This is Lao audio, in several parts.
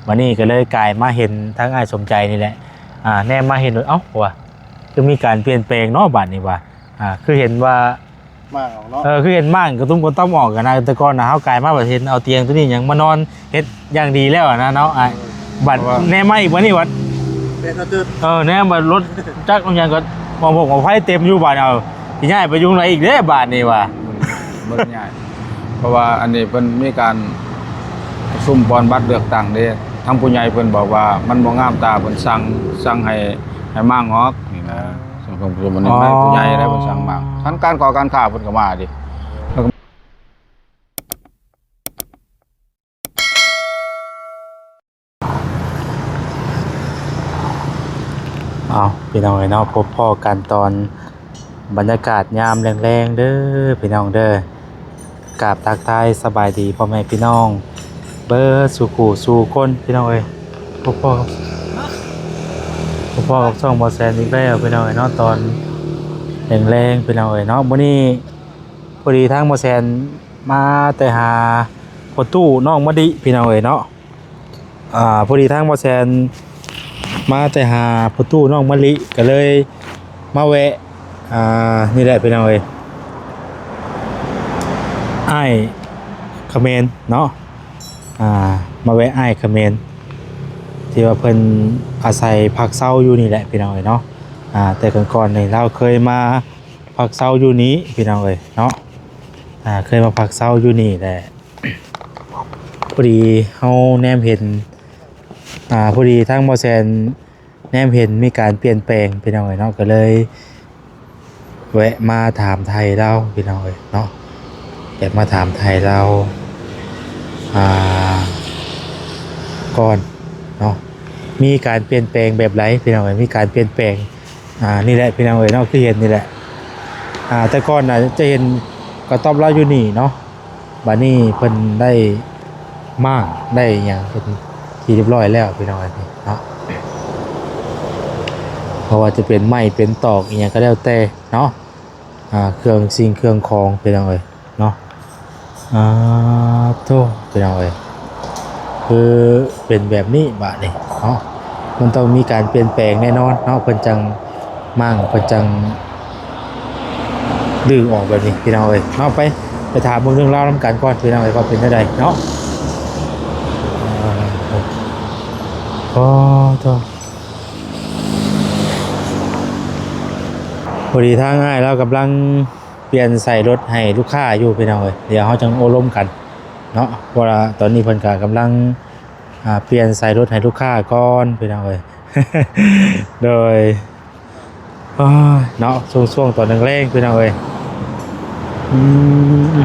ບັດນີ້ກໍເລີຍກາຍມາເຫັນທາງອ້າຍສົມໃຈນີ້ແຫຼະ ອ່າ ແນມມາເຫັນ ເອົ້າ ວ່າ ຄືມີການປ່ຽນແປງເນາະບາດນີ້ວ່າ ອ່າ ຄືເຫັນວ່າ ມ້າງອອກເນາະ ເອີ ຄືເຫັນມ້າງກະຕຸ້ມກະຕ້ອມອອກຫັ້ນນະ ແຕ່ກ່ອນນະ ເຮົາກາຍມາບັດເຫັນເອົາຕຽງໂຕນີ້ຫຍັງມານອນ ເຮັດຢ່າງດີແລ້ວນະເນາະ ອ້າຍ ບັດ ເອີ ແນມມາອີກບັດນີ້ບັດ ເອີ ແນມບັດລົດຈັກອີຫຍັງກໍໝໍ້ບົກໝໍ້ໄຟເຕັມຢູ່ບາດ ເອົາ ຊິຍ້າຍໄປຢູ່ໃດອີກເດ້ບາດນີ້ວ່າ ບໍ່ໄດ້ຍ້າຍ ເພາະວ່າອັນນີ້ເພິ່ນມີການປະຊຸມກ່ອນບັດເລືອກຕັ້ງເດ້ ທາງຜູ້ໃຫຍ່ເພິ່ນບອກວ່າມັນບໍ່ງາມຕາ ເພິ່ນສັ່ງ ສັ່ງໃຫ້ ໃຫ້ມ້າງອອກນີ້ນະ ເອີ ສົມ ສົມ ສົມ ນີ້ ອໍ ຜູ້ໃຫຍ່ໄດ້ເພິ່ນສັ່ງມ້າງ ທັງການກໍການຄ້າເພິ່ນກໍມາເດ້ ເອົາ ພີ່ນ້ອງເອີຍເນາະ ພົບພໍ້ກັນຕອນບັນຍາກາດຍາມແລງໆເດີພີ່ນ້ອງເດີ ກາບທັກທາຍສະບາຍດີພໍ່ແມ່ພີ່ນ້ອງເບິດສູ່ຄູ່ສູ່ຄົນພີ່ນ້ອງເອີຍ ພົບພໍ້ກັບ ພົບພໍ້ກັບຊ່ອງບໍ່ແຊນອີກແລ້ວພີ່ນ້ອງເອີຍເນາະ ຕອນແລງໆພີ່ນ້ອງເອີຍເນາະ ມື້ນີ້ພໍດີທາງບໍ່ແຊນມາແຕ່ຫາພໍ່ຕູ້ນ້ອງມະລິພີ່ນ້ອງເອີຍເນາະ ອ່າ ພໍດີທາງບໍ່ແຊນມາແຕ່ຫາພໍ່ຕູ້ນ້ອງມະລິ ກໍເລີຍມາແວະ ອ່າ ນີ້ແຫຼະພີ່ນ້ອງເອີຍ ອ້າຍຂະເໝນເນາະ ອ່າ ມາແວະອ້າຍຂະເໝນ ທີ່ວ່າເພິ່ນອາໄສພັກເຊົາຢູ່ນີ້ແຫຼະພີ່ນ້ອງເອີຍເນາະ ອ່າ ແຕ່ກ່ອນໆນີ້ລາວເຄີຍມາພັກເຊົາຢູ່ນີ້ພີ່ນ້ອງເອີຍເນາະ ອ່າ ເຄີຍມາພັກເຊົາຢູ່ນີ້ແຫຼະ ພໍດີເຮົາແນມເຫັນ ອ່າ ພໍດີທາງບໍ່ແຊນແນມເຫັນມີການປ່ຽນແປງພີ່ນ້ອງເອີຍເນາະ ກໍເລີຍແວະມາຖາມໄຖ່ລາວພີ່ນ້ອງເອີຍເນາະ ແວະມາຖາມໄຖ່ລາວ ອ່າ ກ່ອນເນາະ ມີການປ່ຽນແປງແບບໃດພີ່ນ້ອງເອີຍ ມີການປ່ຽນແປງ ອ່າ ນີ້ແຫຼະພີ່ນ້ອງເອີຍເນາະ ຄືເຫັນນີ້ແຫຼະ ອ່າ ແຕ່ກ່ອນນະຈະເຫັນກະຕ໊ອບລາວຢູ່ນີ້ເນາະ ບາດນີ້ເພິ່ນໄດ້ມ້າງໄດ້ຫຍັງເປັນທີ່ຮຽບຮ້ອຍແລ້ວພີ່ນ້ອງເອີຍເນາະ ບໍ່ວ່າຈະເປັນໄມ້ເປັນຕອກອີ່ຫຍັງກໍແລ້ວແຕ່ເນາະ ອ່າ ເຄື່ອງສິ່ງເຄື່ອງຂອງພີ່ນ້ອງເອີຍເນາະ ອ່າ ໂທ້ ພີ່ນ້ອງເອີຍ ຄືເປັນແບບນີ້ບາດນີ້ເນາະ ມັນຕ້ອງມີການປ່ຽນແປງແນ່ນອນເນາະ ເພິ່ນຈັ່ງມ້າງ ເພິ່ນຈັ່ງ ດື້ອອກແບບນີ້ພີ່ນ້ອງເອີຍເນາະ ໄປ ໄປຖາມເບິ່ງເລື່ອງລາວນຳກັນກ່ອນພີ່ນ້ອງເອີຍ ວ່າເປັນແນວໃດເນາະ ອໍ ໂທ້ ພໍດີທາງອ້າຍລາວກຳລັງປ່ຽນໃສ່ລົດໃຫ້ລູກຄ້າຢູ່ພີ່ນ້ອງເອີຍ ດຽວເຮົາຈັ່ງໂອ້ລົມກັນເນາະ ເພາະວ່າຕອນນີ້ເພິ່ນກະກຳລັງ ອ່າ ປ່ຽນໃສ່ລົດໃຫ້ລູກຄ້າກ່ອນພີ່ນ້ອງເອີຍ ໂດຍ ໂອ້ຍ ເນາະ ຊ່ວງໆຕອນແລງໆ ພີ່ນ້ອງເອີຍ ອືມ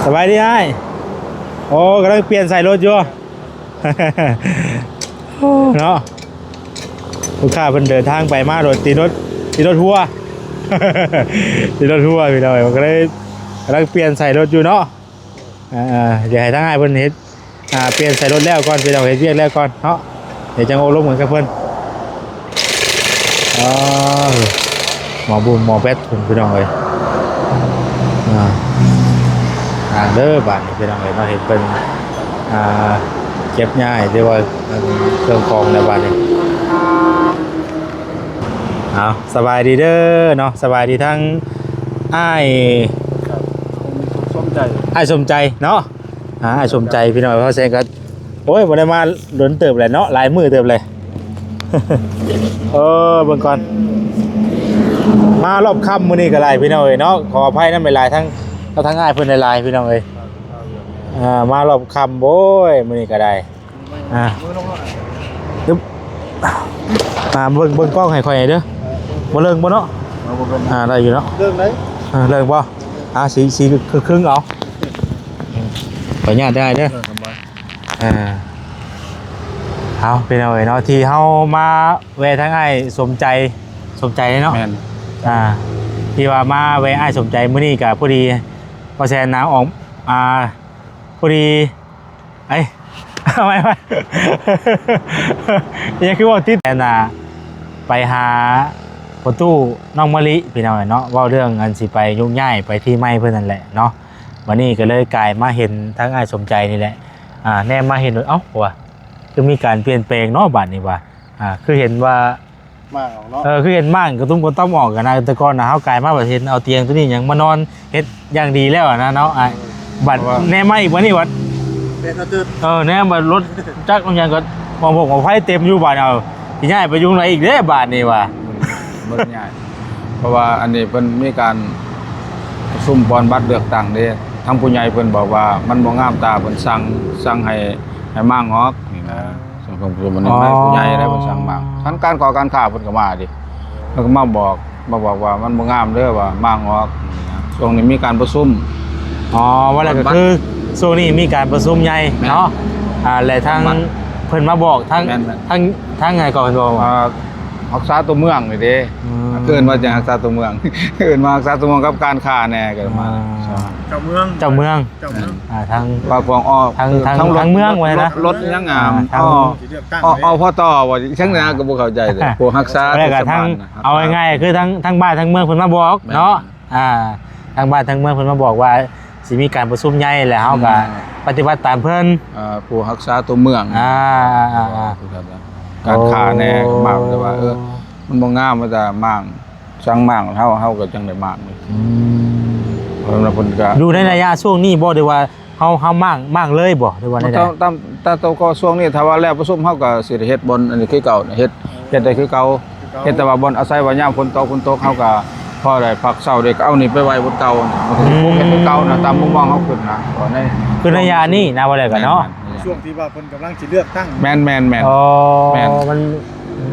ສະບາຍດີອ້າຍ ໂອ້ ກຳລັງປ່ຽນໃສ່ລົດຢູ່ ເນາະ ລູກຄ້າເພິ່ນເດີນທາງໄປມາໂດຍຕີລົດ ຕີລົດຫົວ ຕີລົດຫົວ ພີ່ນ້ອງເອີຍ ມັນກໍເລີຍກຳລັງປ່ຽນໃສ່ລົດຢູ່ເນາະ. ອ່າ ດຽວໃຫ້ທາງອ້າຍເພິ່ນເຮັດ ອ່າ ປ່ຽນໃສ່ລົດແລ້ວກ່ອນ ພີ່ນ້ອງ ເຮັດວຽກແລ້ວກ່ອນເນາະ ດຽວຈັ່ງໂອ້ລົມກັນກັບເພິ່ນ. ອ່າ ໝໍບຸ້ມໝໍແບັດພຸ້ນ ພີ່ນ້ອງເອີຍ ອ່າ ທາງເດີບາດນີ້ ພີ່ນ້ອງເອີຍເນາະ ເຫັນເພິ່ນ ອ່າ ເກັບຍ້າຍ ຫຼືວ່າເຄື່ອງຂອງແລ້ວບາດນີ້. ເອົາ ສະບາຍດີເດີເນາະ ສະບາຍດີທັງອ້າຍ ສົມໃຈ ອ້າຍສົມໃຈເນາະ ອ່າ ອ້າຍສົມໃຈ ພີ່ນ້ອງ ເພາະແຊງກໍ ໂອ້ຍ ບໍ່ໄດ້ມາດົນເຕີບແຫຼະເນາະ ຫຼາຍມື້ເຕີບແຫຼະ ເອີ ເບິ່ງກ່ອນ ມາຮອບຄ່ຳມື້ນີ້ກໍຫຼາຍ ພີ່ນ້ອງເອີຍເນາະ ຂໍອະໄພນຳຫຼາຍໆ ທັງ ທັງອ້າຍເພິ່ນຫຼາຍໆ ພີ່ນ້ອງເອີຍ ອ່າ ມາຮອບຄ່ຳ ໂອ້ຍ ມື້ນີ້ກໍໄດ້. ອ່າ ຕຶບ ອ່າ ເບິ່ງ ເບິ່ງກ້ອງໃຫ້ຂ້ອຍແດ່ເດີ ບໍ່ເລິງບໍ່ເນາະ ອ່າ ໄດ້ຢູ່ເນາະ ເລິງໄດ໋ ອ່າ ເລິງບໍ່ ອ່າ ສີ ສີຄຶ່ງໆ ເອົາ ຂໍອະນຸຍາດໄດ້ເດີ ອ່າ ສະບາຍ ອ່າ ເອົາ ພີ່ນ້ອງເອີຍເນາະ ທີ່ເຮົາມາແວ່ທາງອ້າຍສົມໃຈ ສົມໃຈເນາະ ແມ່ນ ອ່າ ທີ່ວ່າມາແວ່ອ້າຍສົມໃຈມື້ນີ້ກໍພໍດີ ພໍ່ແຊນນາອອກ ອ່າ ພໍດີ ເອີຍ ເອົາໃໝ່ ເອົາໃໝ່ ຍັງຄືເວົ້າຕິດ ແມ່ນວ່າໄປຫາພໍ່ຕູ້ນ້ອງມະລິ ພີ່ນ້ອງເນາະ ເວົ້າເລື່ອງອັນຊິໄປໂຍກຍ້າຍໄປທີ່ໃໝ່ເພິ່ນນັ້ນແຫຼະເນາະ ບັດນີ້ກໍເລີຍກາຍມາເຫັນທາງອ້າຍສົມໃຈນີ້ແຫຼະ ອ່າ ແນມມາເຫັນ ເອົ້າ ວ່າ ຄືມີການປ່ຽນແປງເນາະບາດນີ້ວ່າ ອ່າ ຄືເຫັນວ່າ ມ້າງອອກເນາະ ເອີ ຄືເຫັນມ້າງກະຕຸ້ມກະຕ້ອມອອກຫັ້ນນະ. ແຕ່ກ່ອນນະ ເຮົາກາຍມາບາດເຫັນເອົາຕຽງໂຕນີ້ຫຍັງມານອນເຮັດຢ່າງດີແລ້ວຫັ້ນນະເນາະ. ອ່າ ບາດ ເອີ ແນມມາອີກບາດນີ້ບາດ ແປກກະເຕີດ ເອີ ແນມບາດລົດຈັກອີຫຍັງກະໝໍ້ບົກໝໍ້ໄຟເຕັມຢູ່ບາດນີ້ ເອົາ ຊິຍ້າຍໄປຢູ່ໃດອີກເດ້ບາດນີ້ວ່າ ບໍ່ໄດ້ຍ້າຍ ເພາະວ່າອັນນີ້ເພິ່ນມີການປະຊຸມປ່ອນບັດເລືອກຕັ້ງເດ້ ທາງຜູ້ໃຫຍ່ເພິ່ນບອກວ່າມັນບໍ່ງາມຕາ ເພິ່ນສັ່ງ ສັ່ງໃຫ້ ໃຫ້ມ້າງອອກນີ້ນະ. ສັງຄົມປະຊຸມອັນນີ້ ອໍ ໃນຜູ້ໃຫຍ່ໄດ້ເພິ່ນສັ່ງມ້າງ ທາງການກໍການຄ້າເພິ່ນກໍມາເດ້ ເພິ່ນກໍມາບອກ ມາບອກວ່າມັນບໍ່ງາມເດີວ່າມ້າງອອກນີ້ນະ. ຊ່ວງນີ້ມີການປະຊຸມ ອໍ ວ່າແລ້ວກໍຄືຊ່ວງນີ້ມີການປະຊຸມໃຫຍ່ ແມ່ນ ເນາະ ອ່າ ແລະທາງ ເພິ່ນມາບອກທາງ ແມ່ນໆ ທາງ ທາງໃດກໍເພິ່ນບອກ ອ່າ ຮັກສາຕົວເມືອງນີ້ເດ້ ອືມ ເອີ້ນວ່າຈັ່ງ ຮັກສາຕົວເມືອງ ເອີ້ນວ່າຮັກສາຕົວເມືອງກັບການຄ້າແດ່ກໍມາ ອ່າ ເຈົ້າເມືອງ ເຈົ້າເມືອງ ເຈົ້າເມືອງ ອ່າ ທາງ ປາກກວາງ ອໍ ທາງ ທາງ ທາງ ທາງເມືອງວ່າຊັ້ນນະ ລົດ ລົດຫຍັງ ອ່າ ອ່າ ທາງ ອໍ ອໍ ພໍຕ ບໍ່ ຈັ່ງໃດກໍບໍ່ເຂົ້າໃຈເດ້ ຜູ້ຮັກສາ ແລ້ວກໍທາງ ເອົາງ່າຍໆ ຄືທາງ ທາງບ້ານທາງເມືອງເພິ່ນມາບອກເນາະ ແມ່ນ ອ່າ ທາງບ້ານທາງເມືອງເພິ່ນມາບອກວ່າ ຊິມີການປະຊຸມໃຫຍ່ ແລ້ວເຮົາກໍ ອືມ ປະຕິບັດຕາມເພິ່ນ ອ່າ ຜູ້ຮັກສາຕົວເມືອງ ອ່າ ອ່າ ອ່າ ການຄ້າແດ່ ໂອ້ ມາແຕ່ວ່າ ເອີ ມັນບໍ່ງາມ ວ່າແຕ່ມ້າງ ສັ່ງມ້າງ ເຮົາ ເຮົາກໍຈັ່ງໄດ້ມ້າງ ອືມ ເພິ່ນວ່າເພິ່ນກໍ ຢູ່ໃນໄລຍະຊ່ວງນີ້ບໍ່ ຫຼືວ່າເຮົາ ເຮົາມ້າງ ມ້າງເລີຍບໍ່ ຫຼືວ່າແນວໃດ? ຕາມ ຕາມ ຕາມໂຕກໍຊ່ວງນີ້ ຖ້າວ່າແລ້ວປະຊຸມ ເຮົາກໍຊິໄດ້ເຮັດບ່ອນອັນນີ້ຄືເກົ່າ ເຮັດ ເຮັດໄດ້ຄືເກົ່າ ເຮັດແຕ່ວ່າບ່ອນອາໄສວ່າຍາມຝົນຕົກ ຝົນຕົກເຮົາກໍພໍໄດ້ພັກເຊົາ ເດັກເອົານີ້ໄປໄວ້ບ່ອນເກົ່າ ມັນກໍຊິປຸກເຮັດຄືເກົ່ານະ ອືມ ຕາມມຸມມອງເຮົາຂຶ້ນນະ ກໍໃນ ຄືໃນໄລຍະນີ້ນະ ວ່າແລ້ວກໍເນາະ ແມ່ນໆ ໃນຊ່ວງທີ່ວ່າເພິ່ນກຳລັງຊິເລືອກຕັ້ງ ແມ່ນໆໆ ອໍ ແມ່ນ ມັນ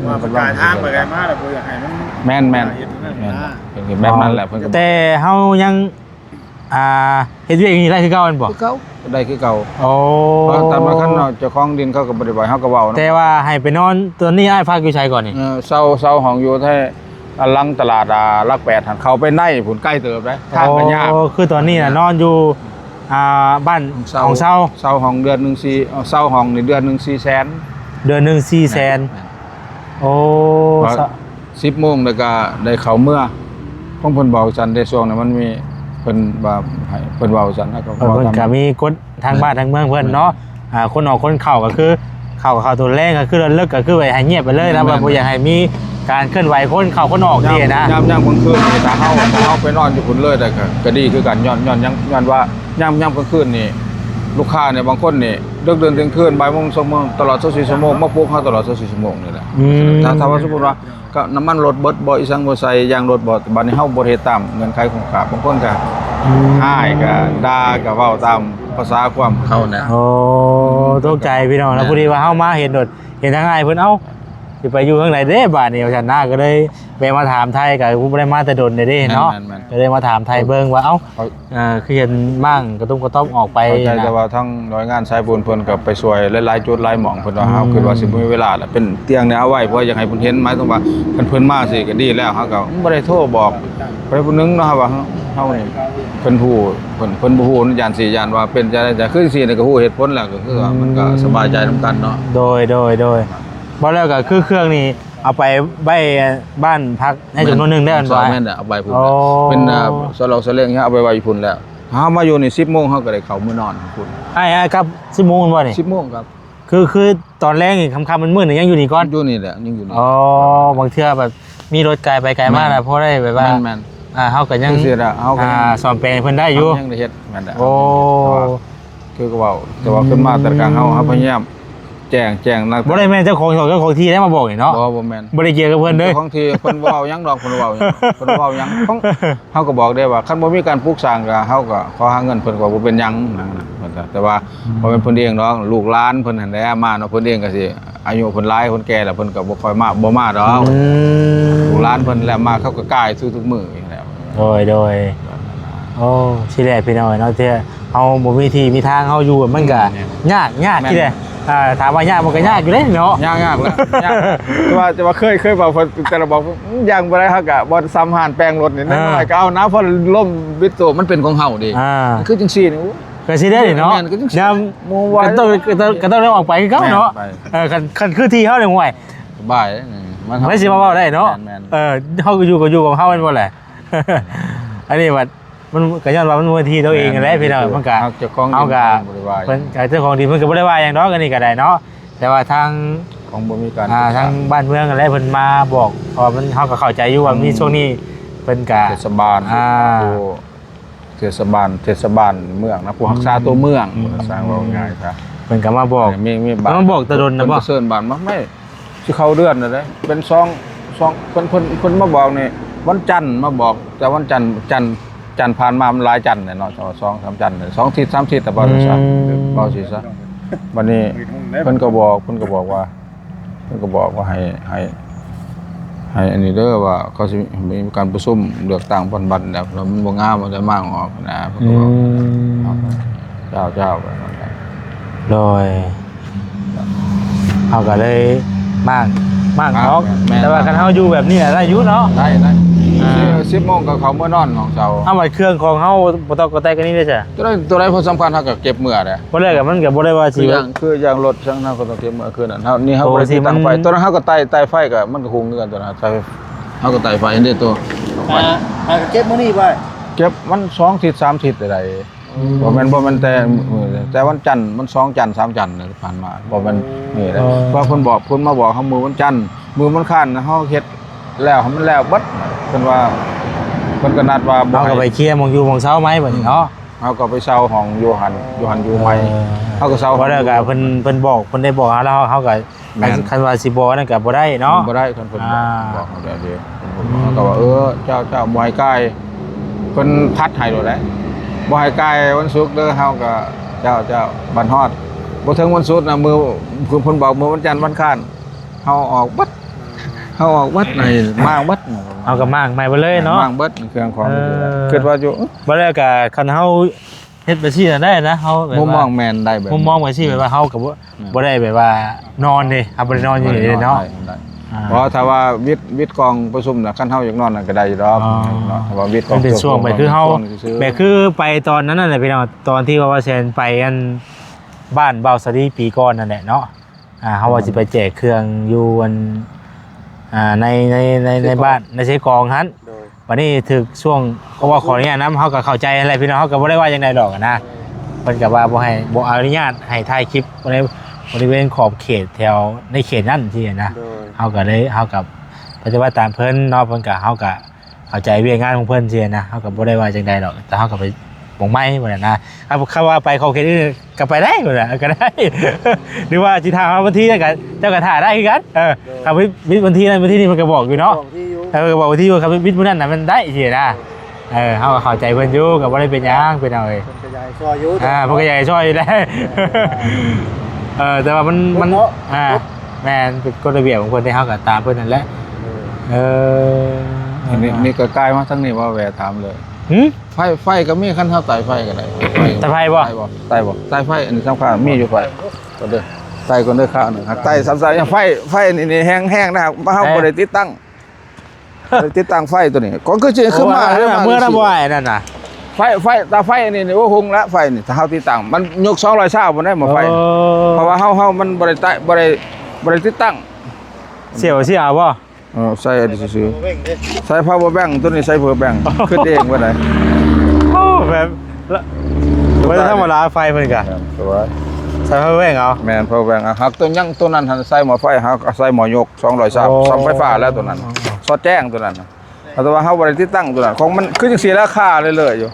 ວ່າກາຍທາງໄປກາຍມາແລ້ວບໍ່ຢາກໃຫ້ມັນ ແມ່ນໆ ເຮັດແນວນັ້ນ ແມ່ນ ນະ ເປັນແບບນັ້ນແຫຼະ ເພິ່ນກໍ ແຕ່ເຮົາຍັງ ອ່າ ເຮັດວຽກຢູ່ນີ້ໄດ້ຄືເກົ່າແມ່ນບໍ່? ຄືເກົ່າ ໄດ້ຄືເກົ່າ ໂອ້ ເພາະຕາມລະຄັນເນາະ ເຈົ້າຂອງດິນເຂົາກໍບໍ່ໄດ້ໄປ ເຮົາກໍເວົ້ານຳ ແຕ່ວ່າໃຫ້ໄປນອນ ຕອນນີ້ອ້າຍພັກຢູ່ໃສກ່ອນນີ້? ເອີ ເຊົ່າ ເຊົ່າຫ້ອງຢູ່ແຖວຫຼັງຕະຫຼາດ ອ່າ ຫຼັກແປດຫັ້ນ ເຂົ້າໄປໃນພຸ້ນ ໄກເຕີບເດ້ ທາງກໍຍາກ ໂອ້ ຄືຕອນນີ້ນະ ນອນຢູ່ ອ່າ ບ້ານຫ້ອງເຊົ່າ ເຊົ່າຫ້ອງເດືອນໜຶ່ງສີ່ ເຊົ່າຫ້ອງນີ້ເດືອນໜຶ່ງສີ່ແສນ ເດືອນໜຶ່ງສີ່ແສນ ແມ່ນ ໂອ້ ສິບໂມງແລ້ວກໍໄດ້ເຂົ້າເມືອ ຂອງເພິ່ນເວົ້າຊັ້ນເດ້ ຊ່ວງນັ້ນມັນມີ ເພິ່ນວ່າໃຫ້ ເພິ່ນເວົ້າຊັ້ນ ແລ້ວກໍ ເອີ ເພິ່ນກໍມີກົດທາງບ້ານທາງເມືອງເພິ່ນເນາະ ອ່າ ຄົນອອກຄົນເຂົ້າກໍຄື ເຂົ້າ ເຂົ້າຕອນແລງກໍຄືເລິກ ກໍຄືໄວ້ໃຫ້ງຽບໄປເລີຍນະ ແມ່ນໆ ວ່າບໍ່ຢາກໃຫ້ມີການເຄື່ອນໄຫວຄົນເຂົ້າຄົນອອກ ແມ່ນໆ ຊີ້ນະ ຍາມ ຍາມກາງຄືນນີ້ ຖ້າເຮົາ ຖ້າເຮົາໄປນອນຢູ່ພຸ້ນເລີຍ ແລ້ວກໍ ກໍດີຄືກັນ ຍ້ອນ ຍ້ອນຫຍັງ ຍ້ອນວ່າຍາມ ຍາມກາງຄືນນີ້ ລູກຄ້ານີ້ ບາງຄົນນີ້ ດຶກເດີນທ່ຽງຄືນ ບ່າຍໂມງ ສອງໂມງ ຕະຫຼອດຊາວສີ່ຊົ່ວໂມງ ມາປຸກເຮົາຕະຫຼອດຊາວສີ່ຊົ່ວໂມງນີ້ແຫຼະ ອືມ ຖ້າ ຖ້າວ່າສົມມຸດວ່າ ກໍນ້ຳມັນລົດເບິດບໍ່ ອີ່ສັງບໍ່ໃສ່ຢາງລົດບໍ່ ບາດນີ້ເຮົາບໍ່ເຮັດຕາມເງື່ອນໄຂຂອງການ ບາງຄົນກໍ ອືມ ຮ້າຍ ກໍດ່າ ກໍເວົ້າຕາມພາສາຄວາມເຂົານະ ໂອ້ ຕົກໃຈພີ່ນ້ອງນະ ແມ່ນ ພໍດີວ່າເຮົາມາເຫັນໂດດ ເຫັນທາງອ້າຍເພິ່ນ ເອົ້າ ຊິໄປຢູ່ທາງໃດເດ້ບາດນີ້ ວ່າຊັ້ນນະ ກໍເລີຍແວະມາຖາມໄທ ກໍບໍ່ໄດ້ມາແຕ່ດົນເດ້ເນາະ ແມ່ນໆໆ ກໍເລີຍມາຖາມໄທເບິ່ງວ່າ ເອົ້າ ເອີ ຄືເຫັນມ້າງກະຕຸ້ມກະຕ້ອມອອກໄປ ເຂົ້າໃຈ ນະ ແຕ່ວ່າທາງໜ່ວຍງານສາຍບຸນເພິ່ນກໍໄປຊ່ວຍຫຼາຍໆຈຸດຫຼາຍໝ່ອງ ເພິ່ນວ່າ ອືມ ເຮົາຄິດວ່າຊິບໍ່ມີເວລາລະ ເປັນຕຽງແນວເອົາໄວ້ ເພື່ອຢາກໃຫ້ເພິ່ນເຫັນ ໝາຍເຖິງວ່າຄັນເພິ່ນມາຊີ້ກໍດີແລ້ວ ເຮົາກໍບໍ່ໄດ້ໂທບອກໃຜຜູ້ໜຶ່ງເນາະ ເຮົາວ່າເຮົານີ້ ເພິ່ນຮູ້ ເພິ່ນ ເພິ່ນບໍ່ຮູ້ ຢ້ານຊິ ຢ້ານວ່າເປັນຈັ່ງໃດ ຄືຈັ່ງຊີ້ນີ້ກໍຮູ້ເຫດຜົນແລ້ວ ກໍຄືວ່າ ອືມ ມັນກໍສະບາຍໃຈນຳກັນເນາະ ໂດຍ ໂດຍ ໂດຍ ບໍ່ແລ້ວກໍຄືເຄື່ອງນີ້ ເອົາໄປໄວ້ບ້ານພັກໃຫ້ຈຳນວນໜຶ່ງແລ້ວແມ່ນບໍ່? ແມ່ນແຫຼະ ເອົາໄປພຸ້ນແຫຼະ ອໍ ເປັນ ອ່າ ສະຫຼອກສະເລັງ ເອົາໄປໄວ້ຢູ່ພຸ້ນແລ້ວ ເຮົາມາຢູ່ນີ້ ສິບໂມງ ເຮົາກໍໄດ້ເຂົ້າມື້ນອນພຸ້ນ ອ້າຍ ອ້າຍກັບ ສິບໂມງແມ່ນບໍ່ນີ້? ສິບໂມງກັບ ຄື ຄືຕອນແລງນີ້ ຄ່ຳໆ ມືດໆ ຍັງຢູ່ນີ້ກ່ອນ? ຢູ່ນີ້ແຫຼະ ຍັງຢູ່ນີ້ ອໍ ບາງເທື່ອແບບມີລົດກາຍໄປກາຍມາ ແມ່ນ ລະ ພໍໄດ້ແບບວ່າ ແມ່ນໆ ອ່າ ເຮົາກໍຍັງ ຈັ່ງຊີ້ລະ ເຮົາກໍຍັງ ອ່າ ສ້ອມແປງໃຫ້ເພິ່ນໄດ້ຢູ່ ເຮົາຍັງໄດ້ເຮັດ ແມ່ນແຫຼະ ໂອ້ ໂອເຄ ຄືກໍເວົ້າ ແຕ່ວ່າ ອືມ ຂຶ້ນມາແຕ່ລະຄັ້ງ ເຮົາ ເຮົາພະຍາຍາມ ແຈ້ງ ແຈ້ງນະ ບໍ່ໄດ້ແມ່ນເຈົ້າຂອງ ເຈົ້າຂອງທີ່ໄດ້ມາບອກນີ້ເນາະ ບໍ່ ບໍ່ແມ່ນ ບໍ່ໄດ້ກ່ຽວກັບເພິ່ນເດ້ ເຈົ້າຂອງທີ່ເພິ່ນເວົ້າຫຍັງດອກ ເພິ່ນເວົ້າຫຍັງ ເພິ່ນເວົ້າຫຍັງ ເຮົາກໍບອກໄດ້ວ່າ ຄັນບໍ່ມີການປຸກສ້າງກໍ ເຮົາກໍຂໍຫາເງິນເພິ່ນກໍບໍ່ເປັນຫຍັງ ແຕ່ວ່າ ອືມ ບໍ່ແມ່ນເພິ່ນເອງດອກ ລູກຫຼານເພິ່ນຫັ້ນແຫຼະມາເນາະ ເພິ່ນເອງກໍຊິອາຍຸເພິ່ນຫຼາຍ ຄົນແກ່ແລ້ວ ເພິ່ນກໍບໍ່ຄ່ອຍມາ ບໍ່ມາດອກ ອືມ ລູກຫຼານເພິ່ນແຫຼະມາ ເຂົາກໍກາຍສູ່ທຸກມື້ ໂດຍ ໂດຍ ໂອ້ ຊິແລ້ວພີ່ນ້ອງເນາະ ເທື່ອເຮົາບໍ່ມີທີ່ມີທາງ ເຮົາຢູ່ມັນກະ ອືມ ຍາກ ຍາກ ແມ່ນ ທີ່ໃດ ອ່າ ຖາມວ່າຍາກ ມັນກະຍາກຢູ່ເດ້ເນາະ ຍາກ ຍາກແຫຼະ ຍາກ ແຕ່ວ່າ ແຕ່ວ່າເຄີຍ ເຄີຍເວົ້າເພິ່ນ ແຕ່ລະບອກ ຢ່າງບໍ່ໄດ້ ເຮົາກະບໍ່ສ່ຳຮ້ານແປງລົດນີ້ ເອີ ນ້ອຍໆ ກະເອົານະ ເພາະລົມບິດໂຕ ມັນເປັນຂອງເຮົາເດ້ ອ່າ ຄືຈັ່ງຊີ້ນີ້ ໂອ້ ກະຊິໄດ້ເນາະ ແມ່ນ ຄືຈັ່ງຊີ້ ຍາມ ໝູ່ວ່າ ກະຕ້ອງ ກະຕ້ອງ ກະຕ້ອງໄດ້ອອກໄປຄືເກົ່າເນາະ ແມ່ນ ໄປ ເອີ ຄັນ ຄັນຄືທີ່ເຮົານີ້ ໂອ້ຍ ສະບາຍ ມັນ ມັນຊິມາເວົ້າໄດ້ເນາະ ແມ່ນໆ ເອີ ເຮົາກໍຢູ່ ກໍຢູ່ຂອງເຮົາແມ່ນບໍ່ແຫຼະ ອັນນີ້ບັດ ມັນກໍຍ້ອນວ່າມັນບໍ່ແມ່ນທີ່ຕົວເອງນັ້ນແຫຼະ ແມ່ນ ພີ່ນ້ອງ ມັນກໍ ເຮົາເຈົ້າຂອງດິນ ເຮົາກໍ ເພິ່ນກໍ ເຈົ້າຂອງດິນເພິ່ນກໍບໍ່ໄດ້ວ່າຫຍັງດອກ ອັນນີ້ກໍໄດ້ເນາະ ແຕ່ວ່າທາງ ຂອງບໍ່ມີການ ອ່າ ປຶກສາ ທາງບ້ານເມືອງນັ້ນແຫຼະ ເພິ່ນມາບອກ ເພາະວ່າມັນ ເຮົາກໍເຂົ້າໃຈຢູ່ວ່າ ອືມ ມີຊ່ວງນີ້ເພິ່ນກໍ ເທດສະບານ ອ່າ ຜູ້ ເທດສະບານ ເທດສະບານເມືອງນະ ຜູ້ຮັກສາຕົວເມືອງ ອືມ ວ່າຊັ້ນ ເວົ້າງ່າຍຊະ ເພິ່ນກໍມາບອກ ມີ ມີ ເພິ່ນມາບອກແຕ່ດົນນະບໍ່ ເພິ່ນກໍເຊີນບ້ານມາ ແມ່ນ ຊິເຂົ້າເດືອນແລ້ວເດ້ ເປັນສອງ ສອງ ເພິ່ນ ເພິ່ນ ເພິ່ນມາບອກນີ້ ວັນຈັນມາບອກ ແຕ່ວັນຈັນ ຈັນ ຈັນຜ່ານມາມັນຫຼາຍຈັນແຫຼະເນາະ ສອງສາມຈັນ ສອງທິດສາມທິດ ອືມ ເວົ້າຈັ່ງຊັ້ນ ເວົ້າຊີ້ຊະ ບັດນີ້ເພິ່ນກໍບອກ ເພິ່ນກໍບອກວ່າ ເພິ່ນກໍບອກວ່າໃຫ້ ໃຫ້ ໃຫ້ອັນນີ້ເດີ ວ່າເຂົາຊິມີການປະຊຸມເລືອກຕັ້ງພັນບັດແລ້ວ ແລ້ວມັນບໍ່ງາມ ເອົາແຕ່ມ້າງອອກນະ ເພິ່ນກໍບອກ ອືມ ເຈົ້າ ເຈົ້າ ໂດຍ ເຮົາກໍເລີຍມ້າງ ມ້າງອອກ ແມ່ນ ແຕ່ວ່າຄັນເຮົາຢູ່ແບບນີ້ນະ ໄດ້ຢູ່ເນາະ ໄດ້ ໄດ້ ອ່າ ສິບ ສິບໂມງກໍເຂົ້າເມືອນອນຂອງເຈົ້າ ເອົາ ບັດເຄື່ອງຂອງເຮົາບໍ່ຕ້ອງກະແຕກອັນນີ້ເດ້ຊະ ຕົວໃດ ຕົວໃດບໍ່ສຳຄັນເຮົາກໍເກັບເມືອເດີ ບໍ່ໄດ້ກໍມັນກໍບໍ່ໄດ້ວ່າຊິ ຄືຢ່າງ ຄືຢ່າງລົດຈັ່ງ ເຮົາກໍຕ້ອງເກັບເມືອຄືນັ້ນ ເຮົານີ້ເຮົາບໍ່ໄດ້ຕິດຕັ້ງໄຟ ຕົວນັ້ນເຮົາກໍໄຕ່ ໄຕ່ໄຟກໍມັນກໍຄົງເຮືອນຕົວນັ້ນ ໄຕ່ ເຮົາກໍໄຕ່ໄຟເດ້ຕົວ ໄປ ອ່າ ໄປກໍເກັບມື້ນີ້ໄປ ເກັບມັນສອງທິດສາມທິດໄດ້ ອືມ ບໍ່ແມ່ນ ບໍ່ແມ່ນແຕ່ມື້ ແຕ່ວັນຈັນ ມັນສອງຈັນສາມຈັນທີ່ຜ່ານມາ ບໍ່ແມ່ນ ເອີ ນີ້ແຫຼະ ເອີ ເພາະເພິ່ນບອກ ເພິ່ນມາບອກເຮົາມື້ວັນຈັນ ມື້ວັນອັງຄານເຮົາເຮັດແລ້ວໃຫ້ມັນແລ້ວເບິດ ເພິ່ນວ່າ ເພິ່ນກໍນັດວ່າບໍ່ ເຮົາກໍໄປເຄຍໝ່ອງຢູ່ໝ່ອງເຊົາໃໝ່ບັດນີ້ເນາະ ເຮົາກໍໄປເຊົ່າຫ້ອງຢູ່ຫັ້ນ ຢູ່ຫັ້ນຢູ່ໃໝ່ ເອີ ເຮົາກໍເຊົ່າ ບໍ່ແລ້ວກໍເພິ່ນ ເພິ່ນບອກ ເພິ່ນໄດ້ບອກເຮົາແລ້ວ ເຮົາກໍ ແມ່ນ ຄັນວ່າຊິບໍ່ນັ້ນກໍບໍ່ໄດ້ເນາະ ບໍ່ໄດ້ ຄັນເພິ່ນບອກ ອ່າ ບອກເຮົາແລ້ວເດ້ ເພິ່ນກໍວ່າ ອືມ ເອີ ເຈົ້າ ເຈົ້າ ບໍ່ໃຫ້ກາຍ ເພິ່ນພັດໃຫ້ໂລດເດ້ ບໍ່ໃຫ້ກາຍວັນສຸກເດີ ເຮົາກໍ ເຈົ້າ ເຈົ້າ ບັດຮອດ ບໍ່ເຖິງວັນສຸກນະ ມື້ ເພິ່ນ ເພິ່ນບອກມື້ວັນຈັນວັນອັງຄານ ເຮົາອອກເບິດ ເຮົາອອກເບິດ ໃນມ້າງເບິດ ເຮົາກໍມ້າງໃໝ່ເບິດເລີຍເນາະ ມ້າງເບິດເຄື່ອງຂອງ ເອີ ຄິດວ່າຢູ່ ບໍ່ແລ້ວກໍຄັນເຮົາ ເຮັດແບບຊີ້ນະໄດ້ນະ ເຮົາແບບວ່າ ມຸມມອງແມ່ນໄດ້ແບບ ມຸມມອງແບບຊີ້ ແບບວ່າເຮົາກໍບໍ່ ແມ່ນ ບໍ່ໄດ້ແບບວ່ານອນເດ້ ເຮົາບໍ່ໄດ້ນອນຢູ່ນີ້ເດ້ເນາະ ບໍ່ໄດ້ນອນໄດ້ ອ່າ ເພາະຖ້າວ່າວິດ ວິດກອງປະຊຸມນະ ຄັນເຮົາຢາກນອນນັ້ນກໍໄດ້ຢູ່ດອກ ອໍ ເນາະ ຖ້າວ່າວິດກອງ ມັນເປັນຊ່ວງ ເປັນຊ່ວງໄປ ຄືເຮົາ ຊ່ວງຊື່ໆ ແບບຄືໄປຕອນນັ້ນນະ ພີ່ນ້ອງ ຕອນທີ່ວ່າ ວ່າແຊນໄປອັນບ້ານບ່າວສາລີປີກ່ອນນັ້ນແຫຼະເນາະ ອ່າ ເຮົາວ່າ ອືມ ຊິໄປແຈກເຄື່ອງຢູ່ອັນ ອ່າ ໃນ ໃນ ໃນ ໃນບ້ານ ໃນເຊກອງຫັ້ນ ໂດຍ ບັດນີ້ຖືກຊ່ວງ ເພາະວ່າຂໍອະນຸຍາດນຳ ເຮົາກໍເຂົ້າໃຈຫັ້ນແຫຼະພີ່ນ້ອງ ເຮົາກໍບໍ່ໄດ້ວ່າຫຍັງໃດດອກນະ ເພິ່ນກໍວ່າບໍ່ໃຫ້ ບໍ່ອະນຸຍາດໃຫ້ຖ່າຍຄລິບໃນບໍລິເວນຂອບເຂດແຖວໃນເຂດນັ້ນຊີ້ນະ ໂດຍ ເຮົາກໍເລີຍ ເຮົາກໍປະຕິບັດຕາມເພິ່ນເນາະ ເພິ່ນກໍ ເຮົາກໍ ເຂົ້າໃຈວຽກງານຂອງເພິ່ນຊີ້ນະ ເຮົາກໍບໍ່ໄດ້ວ່າຈັ່ງໃດດອກ ແຕ່ເຮົາກໍໄປໝ່ອງໃໝ່ພຸ້ນນະ ຄັນ ຄັນວ່າໄປຂອບເຂດອື່ນກໍໄປໄດ້ພຸ້ນນະ ກໍໄດ້ ຫຼືວ່າຊິຖ້າຮອດວັນທີນັ້ນກໍ ເຈົ້າກໍຖ້າໄດ້ຄືກັນ ເອີ ໂດຍ ຄັນວິດ ວິດວັນທີນັ້ນວັນທີນີ້ເພິ່ນກໍບອກຢູ່ເນາະ ບອກທີ່ຢູ່ ເອີ ກໍບອກວັນທີຢູ່ ຄັນວິດມື້ນັ້ນນະມັນໄດ້ຊີ້ນະ ເອີ ເຮົາກໍເຂົ້າໃຈເພິ່ນຢູ່ ກໍບໍ່ໄດ້ເປັນຫຍັງພີ່ນ້ອງເອີຍ ເພິ່ນກໍຢາກໃຫ້ຊ່ອຍຢູ່ ອ່າ ເພິ່ນກໍຢາກໃຫ້ຊ່ອຍຢູ່ແຫຼະ ເອີ ເອີ ແຕ່ວ່າມັນ ມັນ ເນາະ ອ່າ ແມ່ນ ເປັນກົດລະບຽບຂອງເພິ່ນເດ້ ເຮົາກໍຕາມເພິ່ນນັ້ນແຫຼະ ເອີ ເອີ ອັນນີ້ ນີ້ກໍກາຍມາທາງນີ້ວ່າແວ່ຖາມເລີຍ ຫື? ໄຟ ໄຟກໍມີ ຄັນເຮົາໄຕ່ໄຟກໍໄດ້ ໄຟ ໄຕ່ໄຟບໍ່? ໄຕ່ບໍ່? ໄຕ່ໄຟ ອັນນີ້ສຳຄັນ ມີຢູ່ໄຟ ກໍເດີ ໄຕ່ກ່ອນເດີ ຄາວໜຶ່ງ ຫາກໄຕ່ຊ້ຳໆ ໄຟ ໄຟນີ້ ນີ້ແຮງໆ ນະ ເຮົາບໍ່ໄດ້ຕິດຕັ້ງ ບໍ່ໄດ້ຕິດຕັ້ງໄຟຕົວນີ້ ກໍຄືຊິຂຶ້ນມາ ໂອ້ຍ ເມື່ອນັ້ນບໍ່ ອັນນັ້ນນະ ໄຟ ໄຟ ຕາໄຟນີ້ ນີ້ ໂອ້ ຮຸ່ງລະ ໄຟນີ້ ຖ້າເຮົາຕິດຕັ້ງ ມັນຍົກສອງຮ້ອຍຊາວພຸ້ນໄດ ໝໍ້ໄຟ ໂອ້ ເພາະວ່າເຮົາ ເຮົາ ມັນບໍ່ໄດ້ ບໍ່ໄດ້ ບໍ່ໄດ້ຕິດຕັ້ງ ເສຍ ເສຍບໍ່? ເອີ ໃສ່ອັນນີ້ຊື່ໆ ໃສ່ power bank ຕົວນີ້ໃສ່ power bank ຂຶ້ນເອງບໍ່ໄດ້ ໂອ້ ແບບ ບໍ່ທຳມະດາ ໄຟເພິ່ນກະ ແມ່ນ ສະບາຍ ໃສ່ power bank ເອົາ ແມ່ນ power bank ເອົາ ຫາກຕົວຍັງ ຕົວນັ້ນຫັ້ນໃສ່ໝໍ້ໄຟ ຫາກໃສ່ໝໍ້ຍົກ ສອງຮ້ອຍຊາວ ໂອ້ ສ່ອງໄຟຟ້າແລ້ວຕົວນັ້ນ ໂອ້ ສອດແຈ້ງຕົວນັ້ນ ແຕ່ວ່າເຮົາບໍ່ໄດ້ຕິດຕັ້ງຕົວນັ້ນ ຂອງມັນຄືຈັ່ງຊີ້ລາຄາເລື້ອຍໆຢູ່